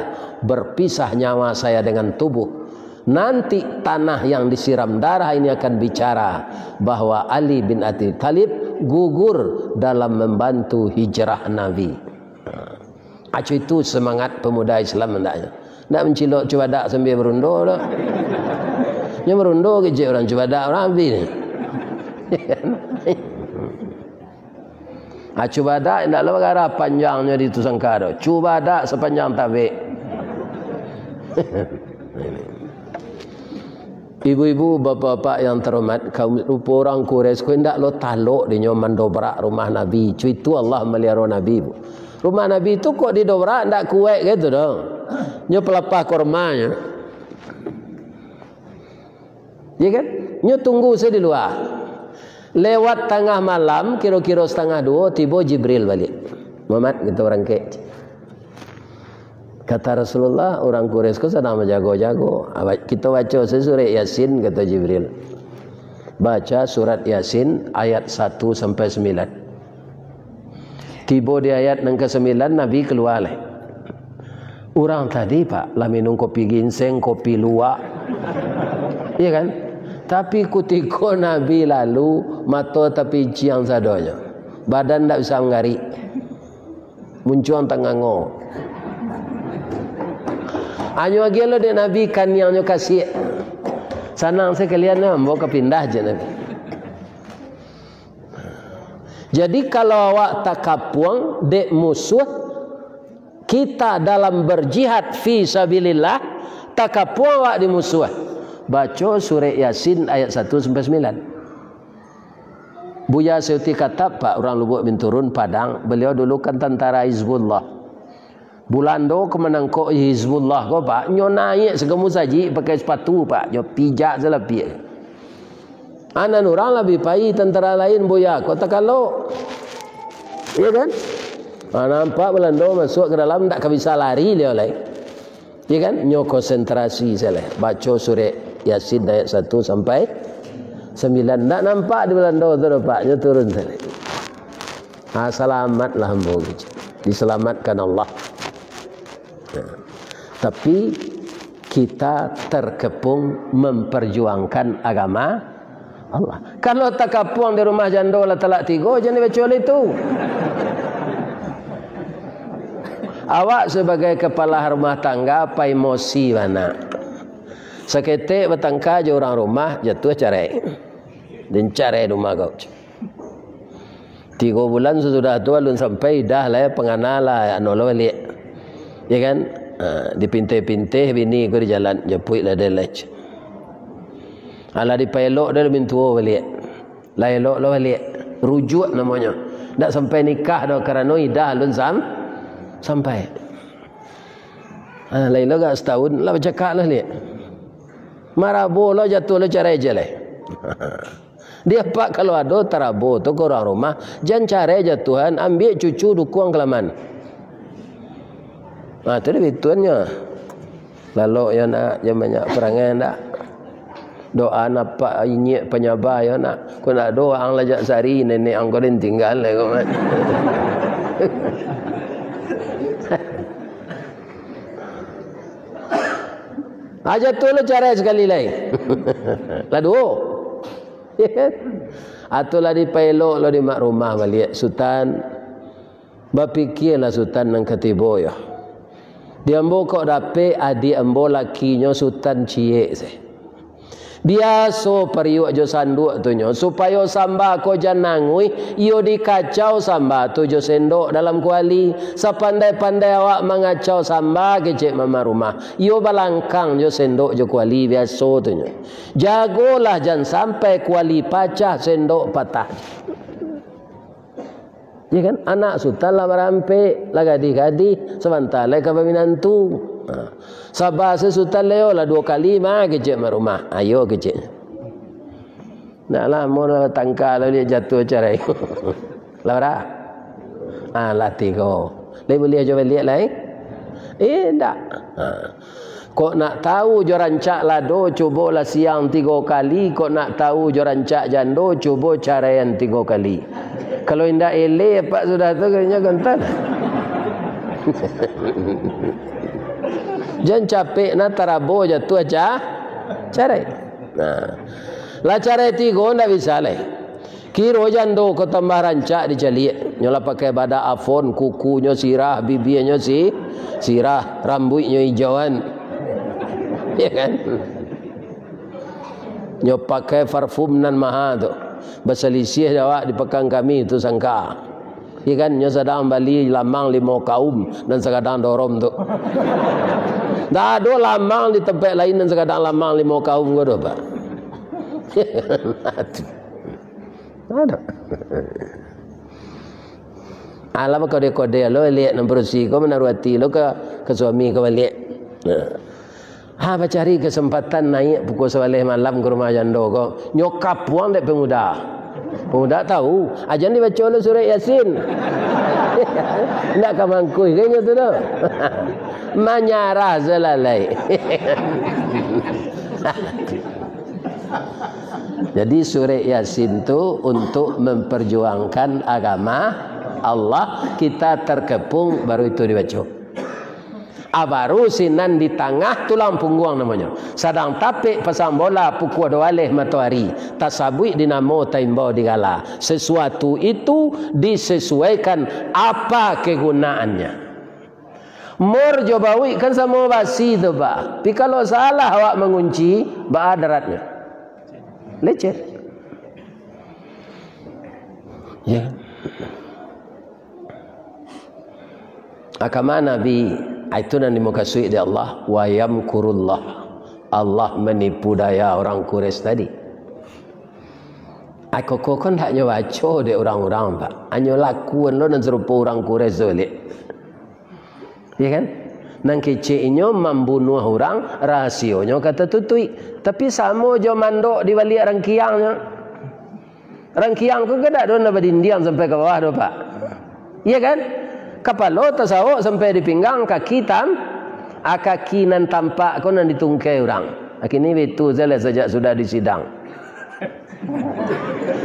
berpisah nyawa saya dengan tubuh, nanti tanah yang disiram darah ini akan bicara bahwa Ali bin Abi Thalib gugur dalam membantu hijrah Nabi." Aco itu semangat pemuda Islam hendaknyo. Ndak mancilok cubadak sambia barundo doh. Nyo barundo kecek urang cubadak urang abih ni. Ah, cubadak indak lo bagarah panjangnyo di tu sangka doh. Cubadak sapanjang tabek. Ibu-ibu, bapak-bapak yang terhormat, kaum rupo urang Quraisy ko indak lo talok dinyo mandobrak rumah Nabi. Cuitu Allah maliharo Nabi, Bu. Rumah Nabi tu kok didobrak, ndak kuaik gitu doh. Nyo pelapah kormanyo. Ya kan? Nyo tunggu sajo di lua. Lewat tangah malam, kiro-kiro satangah duo, tibo Jibril baliak. "Muhammad, kito barangkek." Kata Rasulullah, "Urang Quraisy ko sadang bajago-jago. Aba-, kito baco sajo surek Yasin," kata Jibril. Baca surat Yasin ayat satu sampai sambilan. Tibo di ayat nan kasambilan, Nabi kalua lai. Urang tadi, Pak, lah minum kopi ginseng, kopi luwak. Iya kan? Tapi kutiko Nabi lalu, mato tapinciang sadonyo. Badan ndak bisa manggarik. Muncuang tangango. Anyo agiah lo dek Nabi kaniangnyo kasiak. Sanang sakalian ambo ka pindah, cek Nabi. Jadi, kalau awak takapuang dek musuh, kita dalam berjihad fi sabilillah, takapuang awak di musuh. Baco surek Yasin ayat satu sampai sambilan. Buya Suyuti Khatab, Pak, urang Lubuk Binturun, Padang, beliau dulu kan tantara Hizbullah. Bulando ka manangkok Hizbullah ko, Pak, nyo naiak sago musajik pakai sapatu, Pak, nyo pijak salapiak. Anan urang labiah pai tantara lain, Buya, ko takalok. Iya kan? Ah, nampak Bulando masuak ka dalam, ndak ka bisa lari liau lai. Iya kan? Nyo konsentrasi sajo lai. Baco surek Yasin ayat satu sampai sambilan. Ndak nampak di Bulando tu, nampak nyo turun sajo lai. Ha, salamatlah ambo gitu. Diselamatkan Allah. Nah, tapi kita terkepung memperjuangkan agama Allah. Kalau takapuang di rumah jando lah talak tigo, jan dibaco lai tu. Awak sebagai kepala rumah tangga, pai emosi bana. Saketek batangka jo urang rumah, jatuah carai. Den carai rumah kau. Tigo bulan sasudah tu alun sampai, idah lah, pangana lah, anu lah baliak. Ya kan? Ha, dipinteh-pinteh bini ko di jalan, japuik lah den lai. Alah dipaelok den, lah mintuo baliak. Lah elok lo baliak. Rujuak namonyo. Ndak sampai nikah doh, karano idah alun sam-, sampai. Ha, lah elok gak satahun, lah bacakak lah liak. Marabo lo jatuah lo carai je lai. Di apak kalau ado tarabo tu ka urang rumah, jan carai jatuahan, ambiak cucu dukuang kalaman. Ha, tu dia bituannyo. Lalok yo nak, jan banyak parangai ndak. Doa napak inyiak panyabah yo nak. Ko ndak doa ang lajak sari, nenek ang ko den tinggal lai ko, man. Aja tu lo carai sakali lai. Lah duo. Ya kan? Atau lah dipaelok lo di mak rumah baliak, Sutan. Bapikialah Sutan nan ka tibo yo. Di ambo kok dapek adiak ambo lakinyo Sutan ciek se. Biaso pariuak jo sanduak tu nyo, supayo samba ko jan nanguih, iyo dikacau samba tu jo sendok dalam kuali. Sapandai-pandai awak mangacau samba, kecek mama rumah, iyo balangkang jo sendok jo kuali biaso tu nyo. Jagolah jan sampai kuali pacah, sendok patah. Ya kan? Anak Sutan lah barampek, lah gadih-gadih, sabanta lai ka baminantu. Ha. Saba se Sutan leo lah duo kali mah kecek mak rumah. Ayo kecek. Nak lah, mau lah tangka lah dia jatuah carai. Lah bara? Ah, lah tigo. Lai buliah jo baliak lai? Eh, ndak. Ha. Kok nak tahu jo rancak lado, cubolah siang tigo kali. Kok nak tahu jo rancak jando, cubo caraian tigo kali. Kalau indak eleh apak sudah tu, kayaknya gantan. Jan capek nah tarabo jatuah ca-, carai. Nah. Lah carai tigo ndak bisa lai. Kiro jando ko tambah rancak dicaliak. Nyo lah pakai badak afon, kukunyo sirah, bibianyo si-, sirah, rambuiknyo ijauan. Ya kan? Nyo pakai parfum nan maha tu. Basalisiah jo awak di Pakan Kamis tu sangka. Ya kan? Nyo sadang bali lamang limo kaum nan sagadang dorom tu. Ndak ado lamang di tampek lain nan sagadang lamang limo kaum ko doh, Pak. Ado. Alah, bakode-kode lo liak nan padusi ko, manaruah ati lo ka, ka suami ko baliak. Nah. Ha, bacari kasempatan naiak pukua sabaleh malam ka rumah jando ko. Nyo kapuang dek pemuda. Pemuda tahu, ajan dibaco lo surek Yasin. Ndak ka mangkuih ka inyo tu doh. Manyarah salalai. Jadi, surek Yasin tu untuk memperjuangkan agama Allah, kita terkepung, baru itu dibaco. Ah, baru sinan di tangah tulang pungguang namonyo. Sadang tapek pasang bola pukua duo baleh matoari, tasabuik di namo, taimbau di gala. Sesuatu itu disesuaikan apa kegunaannya. Mur jo bauik kan samo basi tu, Pak. Tapi kalau salah awak mangunci, baa daratnyo? Lecet. Ya. Agama Nabi, itu nan dimukasuik di Allah, wa yamkurullah. Allah manipu daya urang Quraisy tadi. Ai, koko kan hanyo baco dek urang-urang, Pak. Hanyo lakuan lo nan sarupo urang Quraisy tu, Lik. Ya kan? Nan kecek inyo mambunuah urang, rahasionyo ka tatutuik. Tapi samo jo mandok di baliak rangkiangnyo. Rangkiang ko kan dak ado nan badindiang sampai ka bawah doh, Pak. Iya kan? Kapalo tasawok sampai di pinggang, kaki tam-, ah, kaki nan tampak ko nan ditungkai urang. Kini bitu salah sajak sudah di sidang.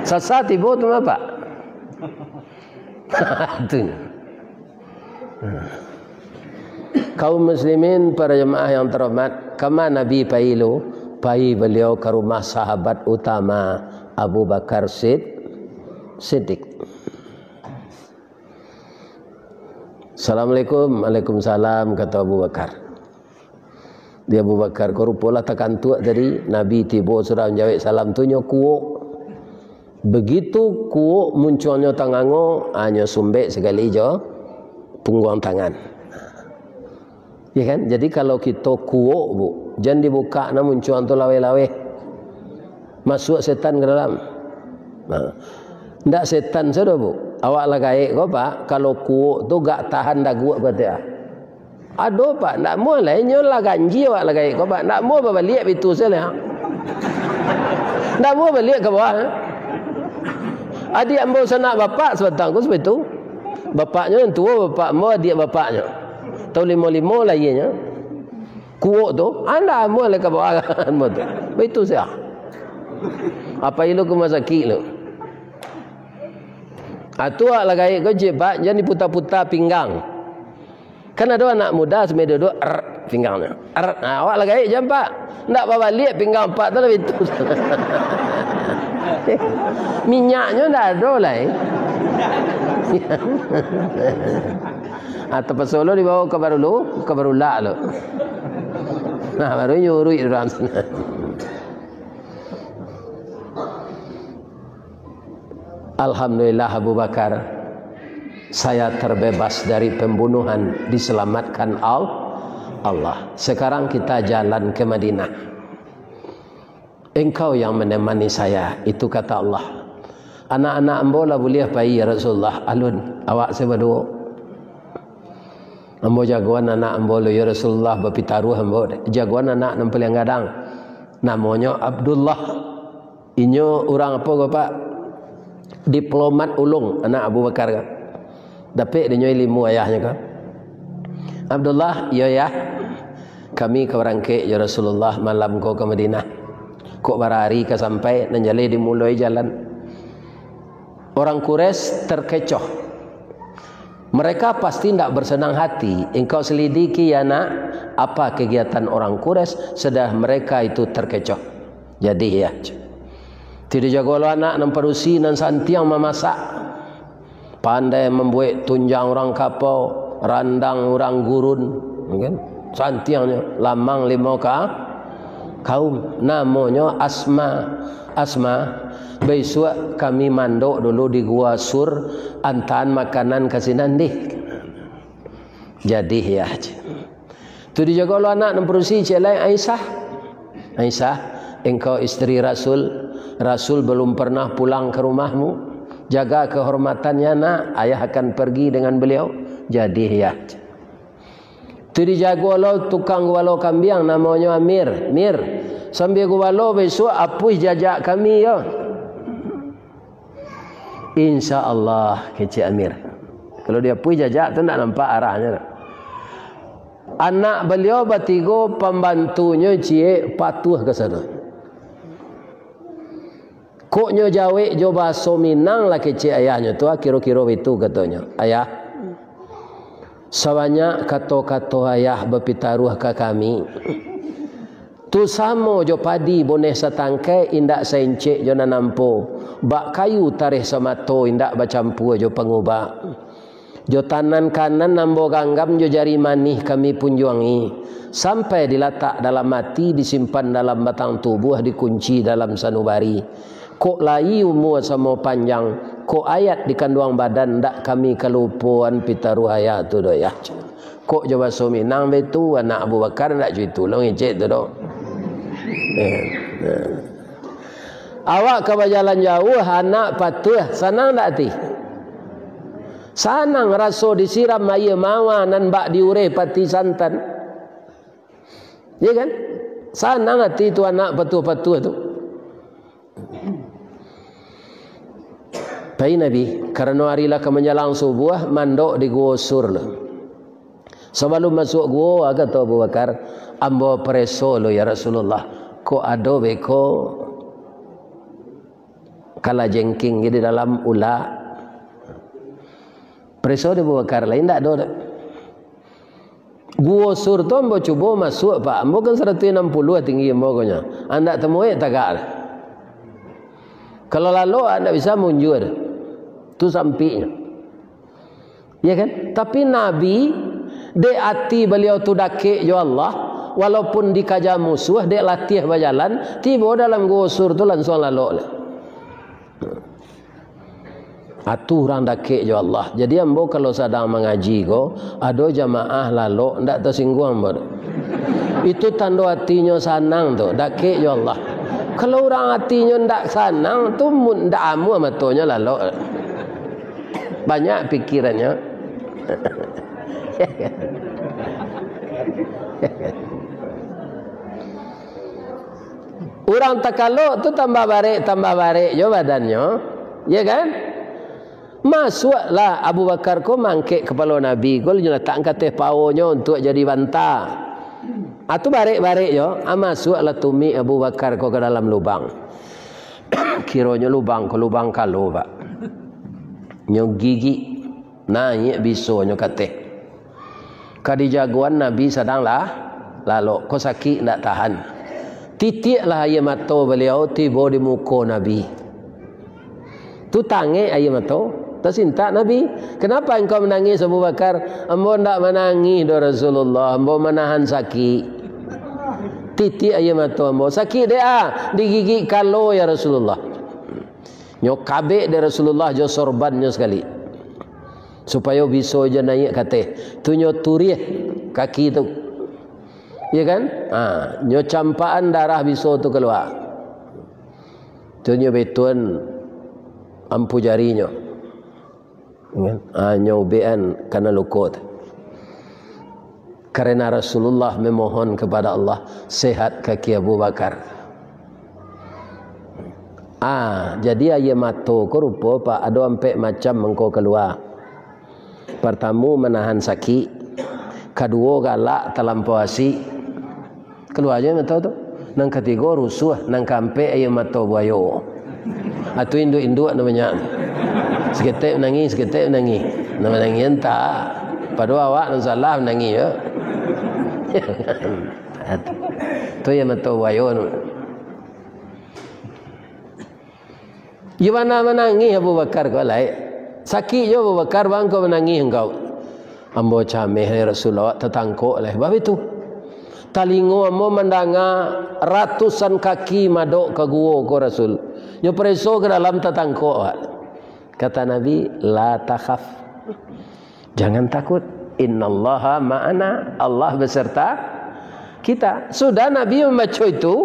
Sasa tibo tu mah, Pak. Tu. Kaum muslimin, para jamaah yang terhormat, kama Nabi pai lu? Pai baliau ka rumah sahabat utama Abu Bakar Sid-, Siddiq. "Assalamualaikum." "Waalaikumsalam," kato Abu Bakar. Di Abu Bakar ko rupolah takantuak tadi, Nabi tibo sudah manjawek salam tu nyo kuok. Begitu kuok muncuangnyo tangango, ah, nyo sumbek sakali jo pungguang tangan. Ya kan? Jadi kalau kito kuok, Bu, jan dibukak nah muncuang tu laweh-laweh. Masuak setan ka dalam. Nah, ndak setan sado, Bu. Awak lah gaek ko, Pak, kalau kuok tu gak tahan daguak ko, ah. Ado, Pak, ndak muah lai, nyo lah ganji awak lah gaek ko, Pak. Ndak muah babaliak bitu se lah. Ndak muah baliak ka bawah, eh. Adiak ambo sanak bapak sabatang ko sabagai tu. Bapaknyo nan tuo, bapak ambo, adiak bapaknyo. Taun limo-limo lahianyo. Kuok tu, anda amuah lai ka bawah ambo tu. Baitu se. Apo ilu ka rumah sakik tu. Atu awak lah gaek ko, cik, Pak, jan diputa-puta pinggang. Kan ado anak muda sambil duduk, er, pinggangnyo. Er, nah, awak lah gaek jan, Pak. Ndak babaliak pinggang Pak tu lah baitu. Minyaknyo ndak ado lai. Ah, tapaso lo dibawa ka Barulu, ka Barulak lo. Nah, baru nyuruik urang sinan. Alhamdulillah, Abu Bakar, saya terbebas dari pembunuhan, diselamatkan Al-, Allah. Sekarang kita jalan ke Madinah. Engkau yang menemani saya, itu kata Allah. Anak-anak ambo lah buliah pai, ya Rasulullah. Alun, awak se baduo. Ambo jagoan anak ambo lo, ya Rasulullah, bapitaruah ambo. Jagoan anak nan paliang gadang. Namonyo Abdullah. Inyo urang apo ko, Pak? Diplomat ulung, anak Abu Bakar ko. Dapek dinyo ilimu ayahnyo ko. Abdullah, iyo, Yah. Kami ka barangkek jo Rasulullah malam ko ka Madinah. Kok bara ari ka sampai, nan jaleh dimuloi jalan. Orang Quraisy terkecoh. Mereka pasti ndak bersenang hati. Engkau selidiki, ya nak, apa kegiatan orang Quraisy, sudah mereka itu terkecoh. Jadi, ya. Ti dijago lo anak nan padusi, nan santiang mamasak. Pandai mambuek tunjang urang kapau, randang urang gurun, kan? Santiangnyo, lamang limo ka kaum. Namonyo Asma. Asma, bisuak kami mandok dulu di Gua Sur, antaan makanan ka sinan dih. Jadi, ya. Tu dijago lo anak nan padusi, ciek lai, Aisyah. Aisyah, engkau isteri Rasul. Rasul belum pernah pulang ke rumahmu. Jaga kehormatannya, nak. Ayah akan pergi dengan beliau. Jadi, ya. Tu dijago lo tukang gubalo kambiang, namonyo Amir. Mir, sambil gubalo bisuak apuih jajak kami, yo. Insya Allah, kecek Amir. Kalau diapuih jajak tu ndak nampak arahnyo. Anak baliau batigo, pambantunyo ciek, patuah ka sano. Kok nyo jawek jo bahaso Minang lah, kecek ayahnyo tu, ah, kiro-kiro baitu katonyo. Ayah, sabanyak kato-kato ayah bapitaruah ka kami. Tu samo jo padi boneh satangkai, indak saencek jo nan ampo, bak kayu tareh samato, indak bacampua jo pangubak. Jo tanan kanan ambo ganggam, jo jari manih kami punjuangi, sampai dilatak dalam ati, disimpan dalam batang tubuah, dikunci dalam sanubari. Kok lai umua samo panjang, kok ayat di kanduang badan, ndak kami kalupoan pitaruah ayah tu doh, yah. Kok jo baso Minang baitu, anak Abu Bakar ndak jo itu lo ngecek tu doh. Eh, eh. Awak ka bajalan jauah, anak patuah, sanang ndak ati? Sanang raso disiram aia mawar nan bak diureh pati santan. Ya kan? Sanang ati tu anak patuah-patuah tu. Pai Nabi, karano ari lah ka manjalang subuah, mandok di Guo Sur lo. Sabalum masuak guo, kato Abu Bakar, "Ambo pareso lo, ya Rasulullah, kok ado beko kalajengking di dalam ulak." Pareso di Abu Bakar, lain ndak ado doh. Guo Sur tu ambo cubo masuak, Pak. Ambo kan saratuih anam puluah tinggi ambo ko nyo. Andak tamuek tagak. Kalau lalok, andak bisa munjua. Tu sampiknyo. Ya kan? Tapi Nabi, dek ati baliau tu dakek jo Allah, walaupun dikaja musuah, dek latiah bajalan, tibo dalam Guo Sur tu lansuang lalok lah. Atu urang dakek jo Allah. Jadi ambo kalau sadang mangaji ko, ado jamaah lalok, ndak tasingguang ambo tu. Itu tando atinyo sanang tu, dakek jo Allah. Kalau urang atinyo ndak sanang tu, mu-, ndak amuah matonyo lalok. Banyak pikirannyo. Urang takalok tu tambah barek, tambah barek jo badannyo, ya kan? Masuaklah Abu Bakar ko mangkek kapalo Nabi ko, lalu nyo latakkan ka ateh paonyo untuak jadi banta. Ah, tu barek-barek jo, ah, masuaklah tumik Abu Bakar ko ka dalam lubang. Kironyo lubang ko lubang kalo, Pak. Nyo gigik, naiak bisonyo ka ateh. Ka dijagoan Nabi sadang lah lalok, ko sakik ndak tahan. Titiaklah aia mato baliau tibo di muko Nabi. Tu tangek aia mato, tasintak Nabi. "Kenapa engkau menangis, Abu Bakar?" "Ambo ndak manangih doh, Rasulullah, ambo manahan sakik." Titiak aia mato ambo. "Sakik dek ah?" "Digigik kalo, ya Rasulullah." Nyo kabek dek Rasulullah jo sorbannyo sakali, supayo biso jo naiak ka ateh. Tu nyo turiah kaki tu. Iya kan? Ha, nyo campakan darah biso tu kalua. Tu nyo betuan ampu jarinyo. Kan? Ah, nyo ubekan kana luko tu. Karena Rasulullah memohon kepada Allah, sehat kaki Abu Bakar. Ah, jadi aia mato ko rupo, Pak, ado ampek macam mangko kalua. Partamo, manahan sakik. Kaduo, galak talampau asik. Kalua juo mato tu. Nan katigo, rusuah. Nan kaampek, aia mato buayo. Ah, tu induak-induak namonyo. Saketek manangih, saketek manangih. Nan manangih entah. Padahal awak nan salah manangih, yo. Ah, tu. Tu aia mato buayo tu. Iyo bana manangih Abu Bakar ko lai. Sakik juo Abu Bakar, baa mangko manangih engkau? Ambo cameh, ya Rasulullah, awak tatangkok lai. Baa baitu? Talingo ambo mandanga ratusan kaki madok ka guo ko, Rasul. Nyo pareso ka dalam, tatangkok awak. Kata Nabi, "La takhaf." Jangan takut. "Innallaha ma'ana." Allah beserta kita. Sudah Nabi mambaco itu,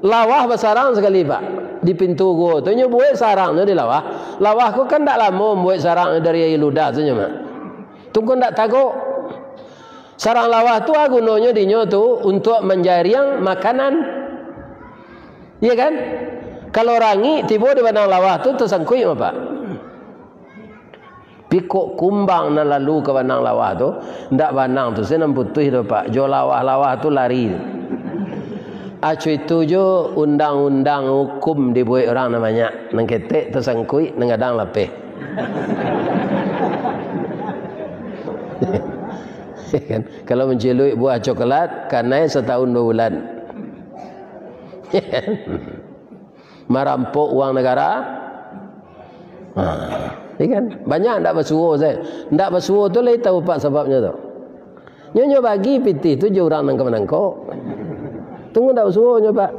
lawah basarang sakali, Pak. Di pintu guo tu, nyo buek sarangnyo di lawah. Lawah ko kan ndak lamo mambuek sarangnyo dari aia ludah tu nyo mah. Tu ko ndak tagok. Sarang lawah tu, ah, gunonyo dinyo tu untuak manjariang makanan. Iya kan? Kalau rangik tibo di banang lawah tu, tasangkuik mah, Pak. Pikok kumbang nan lalu ka banang lawah tu, ndak banang tu se nan putuih tu, Pak. Jo lawah-lawah tu lari. Aco itu jo undang-undang hukum dibuek urang nan banyak. Nan ketek tasangkuik, nan gadang lapeh. Kan? Kalau manciluik buah coklat, kanai satahun dua bulan. Marampok uang nagara. Ha, iya kan? Banyak ndak basuo sajo. Ndak basuo tu lai tahu, Pak, sababnyo tu. Nyo, nyo bagi pitih tu jo urang nan ka manangkok. Tunggu ndak basuo nyo, Pak.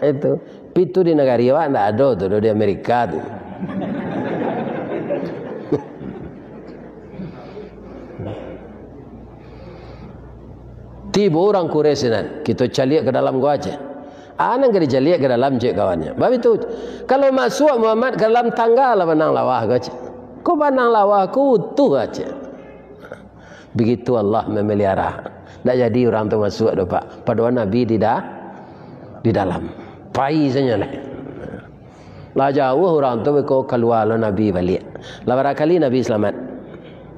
Itu. Pitu di nagari awak ndak ado tu, di Amerika tu. Tibo urang Quraisy sinan, kito caliak ka dalam ko aja. Ah, nan ka dicaliak ka dalam, cek kawannyo. Bab itu, kalau masuak Muhammad ka dalam, tangga lah banang lawah ko, cek. Ko banang lawah ko utuh aja. Begitu Allah memelihara. Ndak jadi urang tu masuak doh, Pak. Padohal Nabi di da-, di dalam. Pai sajo lah. Lah jauah urang tu, beko kalua lo Nabi baliak. Lah barangkali Nabi salamat.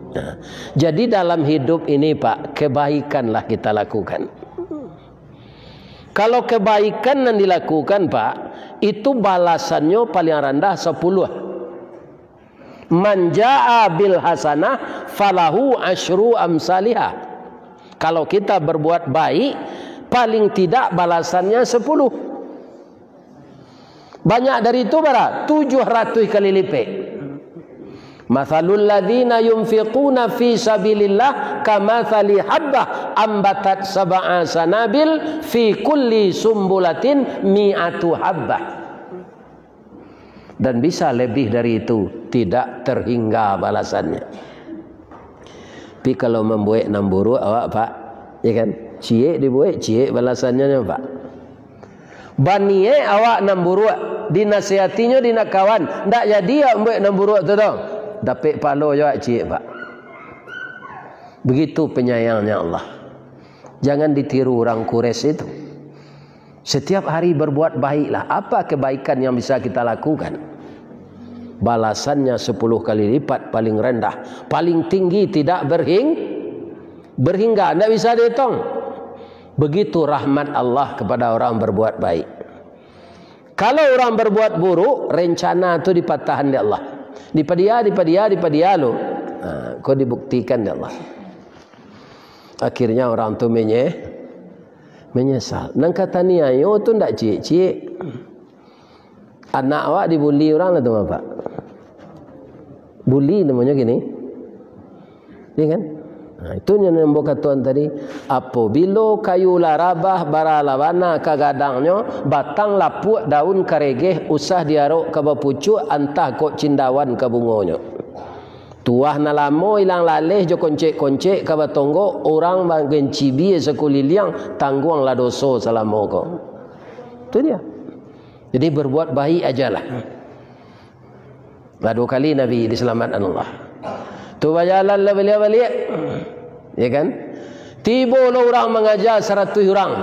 Nah, jadi dalam hidup ini, Pak, kebaikanlah kita lakukan. Kalau kebaikan nan dilakukan, Pak, itu balasannyo paling randah sapuluah. "Man jaa bil hasanah falahu asyru amsaliha." Kalau kita berbuat baik, paling tidak balasannya sepuluh. Banyak dari itu bara? Tujuh ratus kali lipek. "Matsalul ladzina yunfiquna fi sabilillah kamatsali habbah ambatat sab'a sanabil fi kulli sumbulatin mi'atu habbah." Dan bisa lebih dari itu, tidak terhingga balasannya. Tapi kalau mambuek nan buruak awak, Pak, ya kan? Ciek dibuek, ciek balasannyo, Pak. Baniaik awak nan buruak, dinasihatinyo dek kawan, ndak jadi awak mambuek nan buruak tu doh. Dapek pahalo jo awak ciek, Pak. Begitu penyayangnya Allah. Jangan ditiru orang Quraisy itu. Setiap hari berbuat baiklah. Apa kebaikan yang bisa kita lakukan? Balasannya sepuluh kali lipat, paling rendah, paling tinggi, tidak berhing-, berhingga, ndak bisa dihitung. Begitu rahmat Allah kepada orang berbuat baik. Kalau urang berbuat buruk, rencana tu dipatahan dek Allah. Dipadia, dipadia, dipadia lo. Ha, ko dibuktikan dek Allah. Akhirnya urang tu menye-, menyesal. Nan ka taniayo tu ndak ciek-ciek. Anak awak dibuli urang lah tu, Bapak. Buli namonyo kini. Iya kan? Nah, itu yang ambo katokan tadi. Apabilo kayu lah rabah, bara lah bana ka gadangnyo, batang lapuak, daun karegeh, usah diarok ka bapucuak, antah kok cindawan ka bungonyo. Tuah nan lamo ilang laleh jo koncek-koncek ka batonggok, urang bagencibia sakuliliang, tangguanglah doso salamo ko. Itu dia. Jadi, berbuat baik ajalah. Lah duo kali Nabi diselamatkan Allah. Tu bajalan lah baliak-baliak. Ya kan? Tibo lo urang mangaja saratuih urang.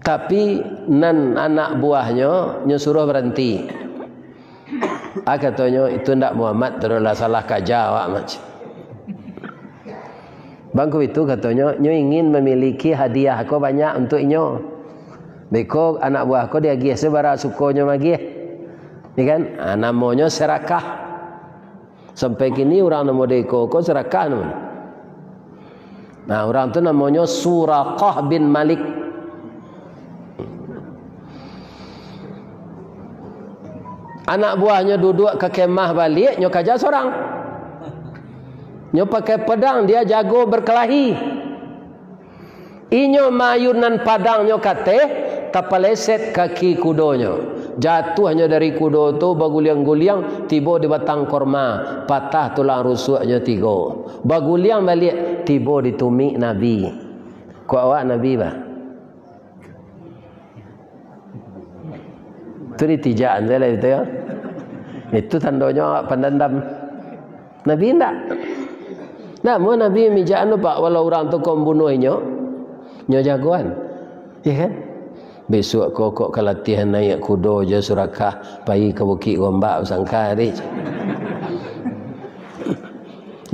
Tapi nan anak buahnyo, nyo suruah baranti. Ah, katonyo, "Itu ndak Muhammad, tu lah salah kaja awak, Mak." Bangku itu katonyo, nyo ingin mamiliki hadiah ko banyak untuak inyo. Beko anak buah ko diagiah se bara sukonyo magiah. Ya kan? Ah, namonyo serakah. Sampai kini urang nan model iko ko serakah namonyo. Nah, urang tu namonyo Suraqah bin Malik. Anak buahnyo duduak ka kemah baliak, nyo kaja sorang. Nyo pakai pedang, dia jago berkelahi. Inyo maayunan padangnyo ka ateh, tapaleset kaki kudonyo. Jatuahnyo dari kudo tu baguliang-guliang, tibo di batang korma, patah tulang rusuaknyo tigo. Baguliang baliak, tibo di tumik Nabi. Kok awak Nabi, bah? Tu ditijakan sajo lah itu, yo. Itu tandonyo awak pandandam. Nabi indak. Namun Nabi mijakan tu, Pak, walau urang tu ka mambunuah inyo, nyo jagoan. Ya kan? Besok ko kok ka latihan naiak kudo jo Surakah, pai ka Bukik Gombak basangka deh.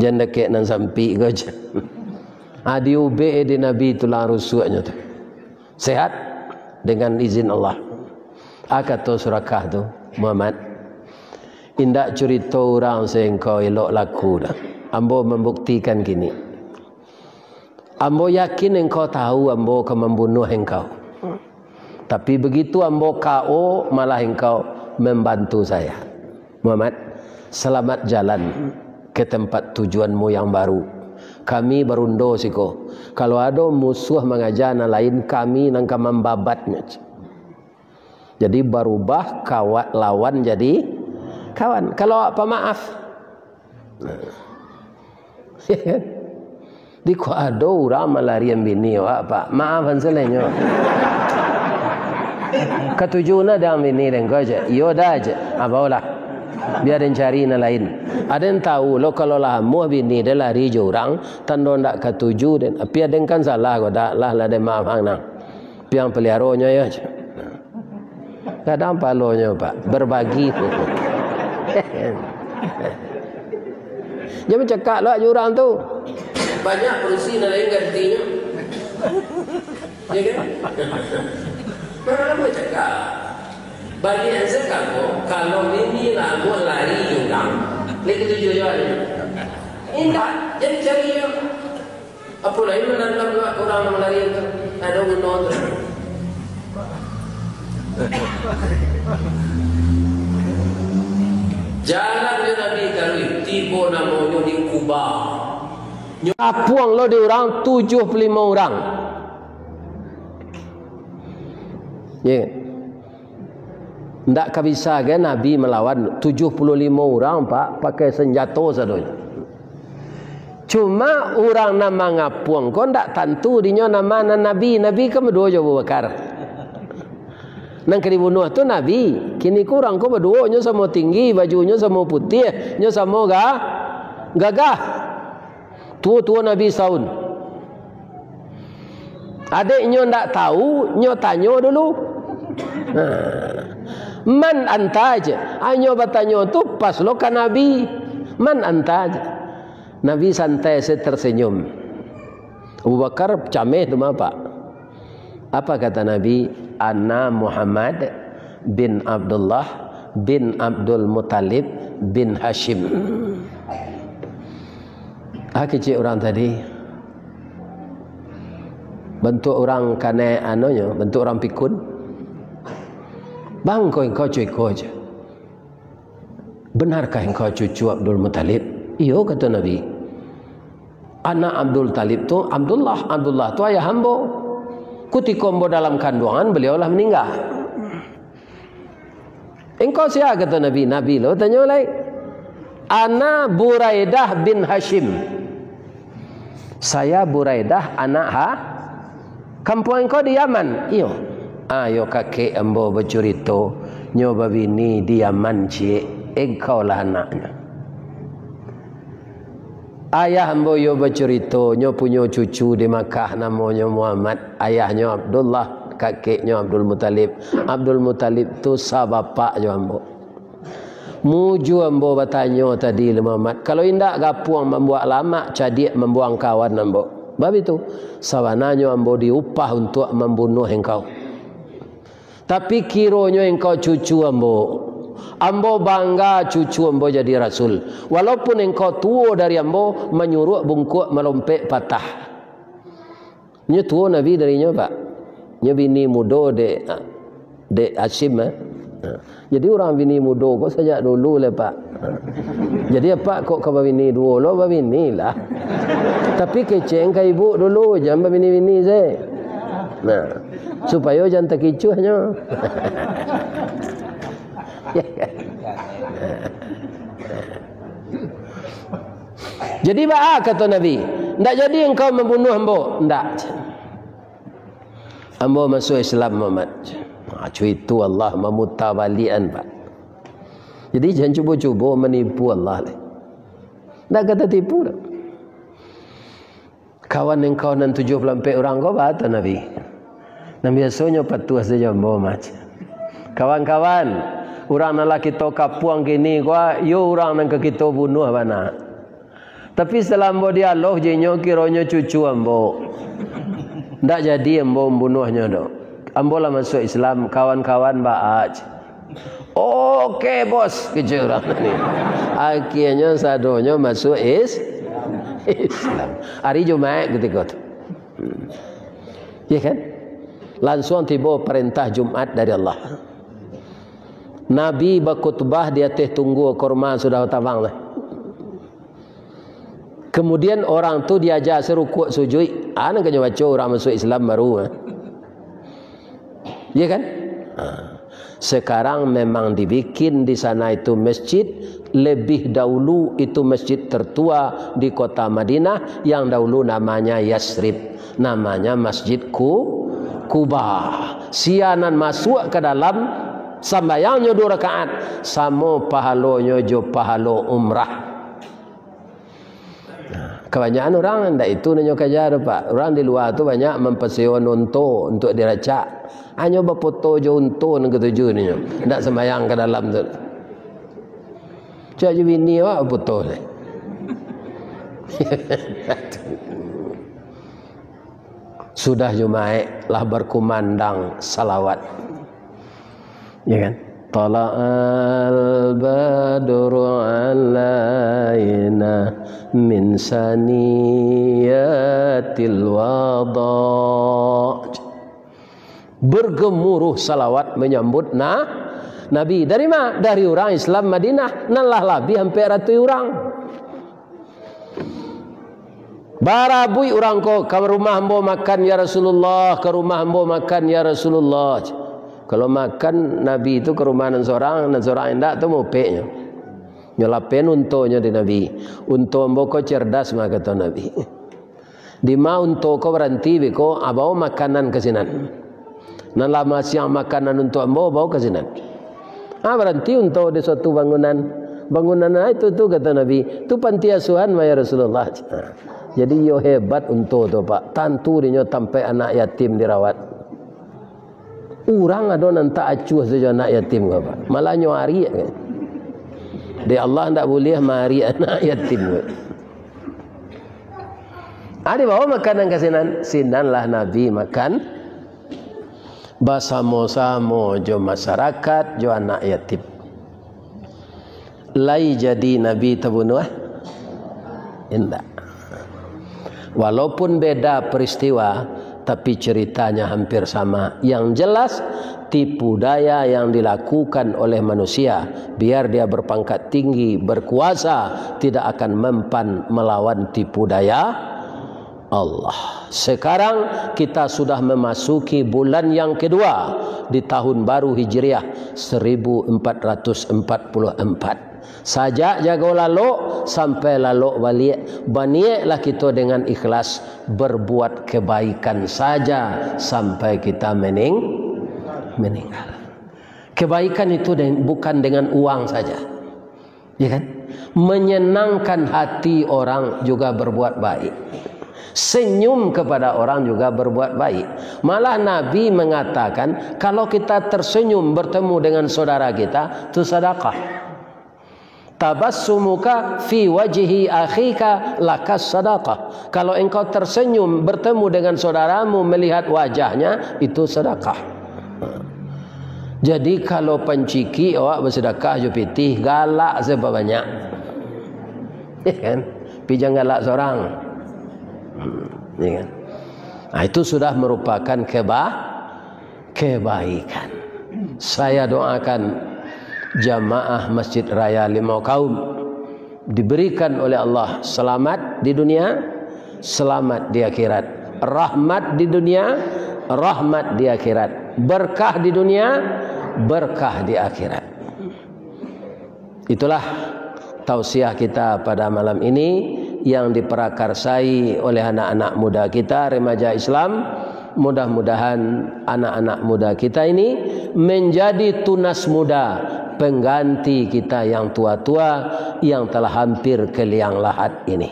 Jan dakek nan sampik ko je. Ah, diubek dek Nabi tulang rusuaknyo tu. Sehat dengan izin Allah. Ah, kato Surakah tu, "Muhammad, indak curito urang se engkau elok laku doh. Ambo mambuktikan kini. Ambo yakin engkau tahu ambo ka mambunuah engkau. Tapi begitu ambo K O, malah engkau membantu saya. Muhammad, selamat jalan ke tempat tujuanmu yang baru. Kami barundo siko. Kalau ado musuah mangaja nan lain, kami nan ka mambabatnyo." Jadi, barubah kawat lawan jadi kawan. Kalau awak pamaaf. Di kok ado urang malarian bini awak, Pak, maafan sajo nyo. Katuju nah dek bini den ko je. Iyo dah je. Ah, baolah. Bia den cari nan lain. Aden tahu lo, kalau lah amuah bini den lari jo urang, tando ndak katuju den. Tapi aden kan salah ko, dak lah, lah den maafan nah. Piang paliaronyo yo je. Gadang palonyo, Pak. Berbagi. Jan bacakak lo jo urang tu. Banyak padusi nan lain gantinyo. Ya kan? Barang bacakak. Bagi Ansel kamu, kalau bini lamun lari jo urang, lai katuju jo ado. Indak, jan cari jo. Apo lai manandam urang nan lari tu? Ado guno tu. Jalan jo Nabi karuih, tibo namonyo di Quba. Nyo apuang lo di urang tujuh puluh limo urang. Ya. Ndak ka bisa kan Nabi malawan tujuh puluh limo urang, Pak, pakai sanjato sadonyo. Cuma urang nan mangapuang ko ndak tantu dinyo nama nan Nabi. Nabi kan baduo jo Abu Bakar. Nan ka dibunuah tu Nabi. Kini ko urang ko baduo, nyo samo tinggi, bajunyo samo putiah, nyo samo ga-, gagah. Tuo-tuo Nabi sataun. Adek nyo ndak tahu, nyo tanyo dulu. Nah. "Man anta?" je. Anyo batanyo tu pas lo ka Nabi. "Man anta?" je. Nabi santai se tersenyum. Abu Bakar cameh tu mah, Pak. Apa kata Nabi? "Ana Muhammad bin Abdullah bin Abdul Muttalib bin Hashim." Ah, kecek urang tadi. Bantuak urang kanai anonyo, bantuak urang pikun. "Bang, ko engkau cuco ko je. Benarkah engkau cucu Abdul Muttalib?" "Iyo," kata Nabi. "Anak Abdul Talib tu Abdullah. Abdullah tu ayah ambo. Kutiko ambo dalam kanduangan, beliau lah meninggal." "Engkau sia?" kata Nabi. Nabi lo tanyo lai. "Ana Buraidah bin Hashim." "Saya Buraidah, anak ha-, kampuang engkau di Yaman?" "Iyo." "Ayo kakek ambo bacurito, nyo babini di Yaman ciek, engkau lah anaknyo." "Ayah ambo iyo bacurito, nyo punyo cucu di Makkah, namonyo Muhammad, ayahnyo Abdullah, kakeknyo Abdul Muttalib. Abdul Muttalib tu sabapak jo ambo. Mujua ambo batanyo tadi, lai Muhammad. Kalau indak, gapuang mambuang lamak, cadiak mambuang kawan ambo. Baitu, sabananyo ambo diupah untuak mambunuah engkau. Tapi kironyo engkau cucu ambo. Ambo bangga cucu ambo jadi rasul. Walaupun engkau tuo dari ambo, manyuruak bungkuak malompek patah." Nyo tuo Nabi dari nyo, Pak. Nyo bini mudo dek, dek Hashim, eh. Ha. Jadi urang bini mudo ko sajak dulu lai, Pak. Ha. Jadi apak kok ka babini duo lo, babini lah. Tapi kecek ka ibuk dulu, jan babini-bini se. Nah, supayo jan takicuahnyo. Jadi baa kato Nabi, "Ndak jadi engkau mambunuah ambo?" "Ndak. Ambo masuak Islam, Muhammad." Ha, cuitu Allah mamuta baliakan, Pak. Jadi jan cubo-cubo manipu Allah lai. Ndak ka tatipu doh. "Kawan engkau nan tujuah puluah ampek urang ko baa tu, Nabi?" "Nan biasonyo patuah sajo ambo mah." "Kawan-kawan, urang nan lah kito kapuang kini ko, iyo urang nan ka kito bunuah bana. Tapi setelah ambo dialog jo inyo, kironyo cucu ambo. Ndak jadi ambo mambunuahnyo doh. Ambo lah masuak Islam, kawan-kawan baa." "Oke, Bos," kecek urang tadi. Akhianyo sadonyo masuak is-, Islam. Hari Jumaik kutiko tu. Hmm. Ya kan? Lansuang tibo parentah Jumaik dari Allah. Nabi bakutbah di ateh tunggua kurma sudah tabang tu. Kemudian orang tu diaja se rukuak sujuik. Ah, nan ka nyo baco urang masuak Islam baru, ah. Ya kan? Ah. Sekarang memang dibikin di sana itu masjid. Lebih dahulu itu masjid tertua di kota Madinah, yang dahulu namanya Yasrib, namanya Masjid Ku-, Kuba. Sia nan masuak ka dalam, sambayangnyo duo rakaat, samo pahalonyo jo pahalo umrah. Nah, kabanyakan urang ndak itu nan nyo kaja tu, Pak. Urang di lua tu banyak mampasewaan unto untuak diracak. Hanyo bafoto jo unto nan katuju nyo. Ndak sambayang ka dalam tu. Cak jo bini awak bafoto ni. Sudah Jumaik lah bakumandang salawat. Ya kan? "Tala'al badru alaina min saniyatil wada." Bergemuruh salawat menyambut na-, Nabi. Dari ma? Dari urang Islam Madinah, nan lah labiah ampek ratuih urang. Barabuik urang ko, "Ka rumah ambo makan, ya Rasulullah, ka rumah ambo makan, ya Rasulullah." Kalau makan Nabi tu ka rumah nan sorang, nan sorang indak tu mopeknyo. Nyo lapehan untonyo di Nabi. "Unto ambo ko cerdas," mah kato Nabi. "Di ma unto ko baranti beko, ah, bao makanan ka sinan." Nan lah masiang makanan untuak ambo, bawa ka sinan. Ah, baranti unto di suatu bangunan. Bangunan, ah, itu tu, kata Nabi, "Tu panti asuhan, wahai Rasulullah." Ah, jadi iyo hebat unto tu, Pak. Tantu dinyo tampek anak yatim dirawat. Urang ado nan tak acuah sajo anak yatim ko, Pak. Malah nyo ariak, kan. Dek Allah ndak buliah maariak anak yatim ko. Ah, dibawa makanan ka sinan. Sinanlah Nabi makan basamo-samo jo masarakat, jo anak yatim. Lai jadi Nabi tabunuah? Indak. Walaupun beda peristiwa, tapi ceritanya hampir sama. Yang jelas, tipu daya yang dilakukan oleh manusia, biar dia berpangkat tinggi, berkuasa, tidak akan mempan melawan tipu daya Allah. Sekarang kita sudah memasuki bulan yang kedua di tahun baru Hijriah seribu empat ratus empat puluh empat. Sajak jago lalok sampai lalok baliak, baniaklah kita dengan ikhlas berbuat kebaikan saja sampai kita mening-, meninggal. Kebaikan itu deng-, bukan dengan uang saja. Ya kan? Menyenangkan hati orang juga berbuat baik. Senyum kepada orang juga berbuat baik. Malah Nabi mengatakan, kalau kita tersenyum bertemu dengan saudara kita, itu sedekah. "Tabassumuka fi wajhi akhika lakas sadaqah." Kalau engkau tersenyum bertemu dengan saudaramu, melihat wajahnya, itu sedekah. Jadi, kalau pancikik awak basadakah jo pitih, galak sabanyak. Ya kan? Pi jan galak sorang. Hmm, ya kan? Nah, itu sudah merupakan keba-, kebaikan. Saya doakan jamaah Masjid Raya Limau Kaum diberikan oleh Allah selamat di dunia, selamat di akhirat. Rahmat di dunia, rahmat di akhirat. Berkah di dunia, berkah di akhirat. Itulah tausiah kita pada malam ini yang diperakarsai oleh anak-anak muda kita, remaja Islam. Mudah-mudahan anak-anak muda kita ini menjadi tunas muda, pengganti kita yang tua-tua yang telah hampir ke liang lahat ini.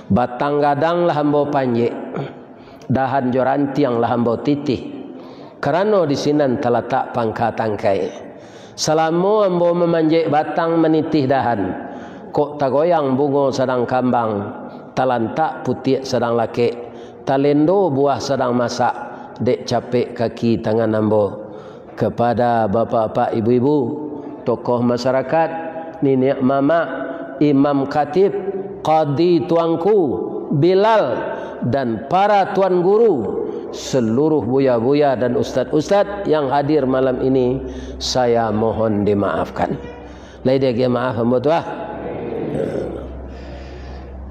Batang gadang lah ambo panjek, dahan jo rantiang lah ambo titih, karano di sinan talatak pangka tangkai. Salamo ambo mamanjek batang manitih dahan, kok tagoyang bungo sadang kambang, talantak putiak sadang lakek, talendo buah sadang masak, dek capek kaki tangan ambo. Kepada bapak-bapak, ibu-ibu, tokoh masyarakat, niniak mamak, imam khatib, kadi tuanku, Bilal, dan para tuan guru, seluruh buya-buya dan ustad-ustad yang hadir malam ini, saya mohon dimaafkan. Lai diagiah maaf ambo tu, ah.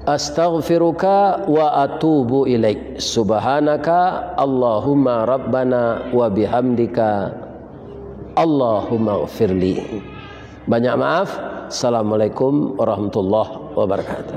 Astaghfiruka wa atubu ilaik. Subhanaka Allahumma Rabbana wa bihamdika. Allahumma gfirli. Banyak maaf. Assalamualaikum warahmatullahi wabarakatuh.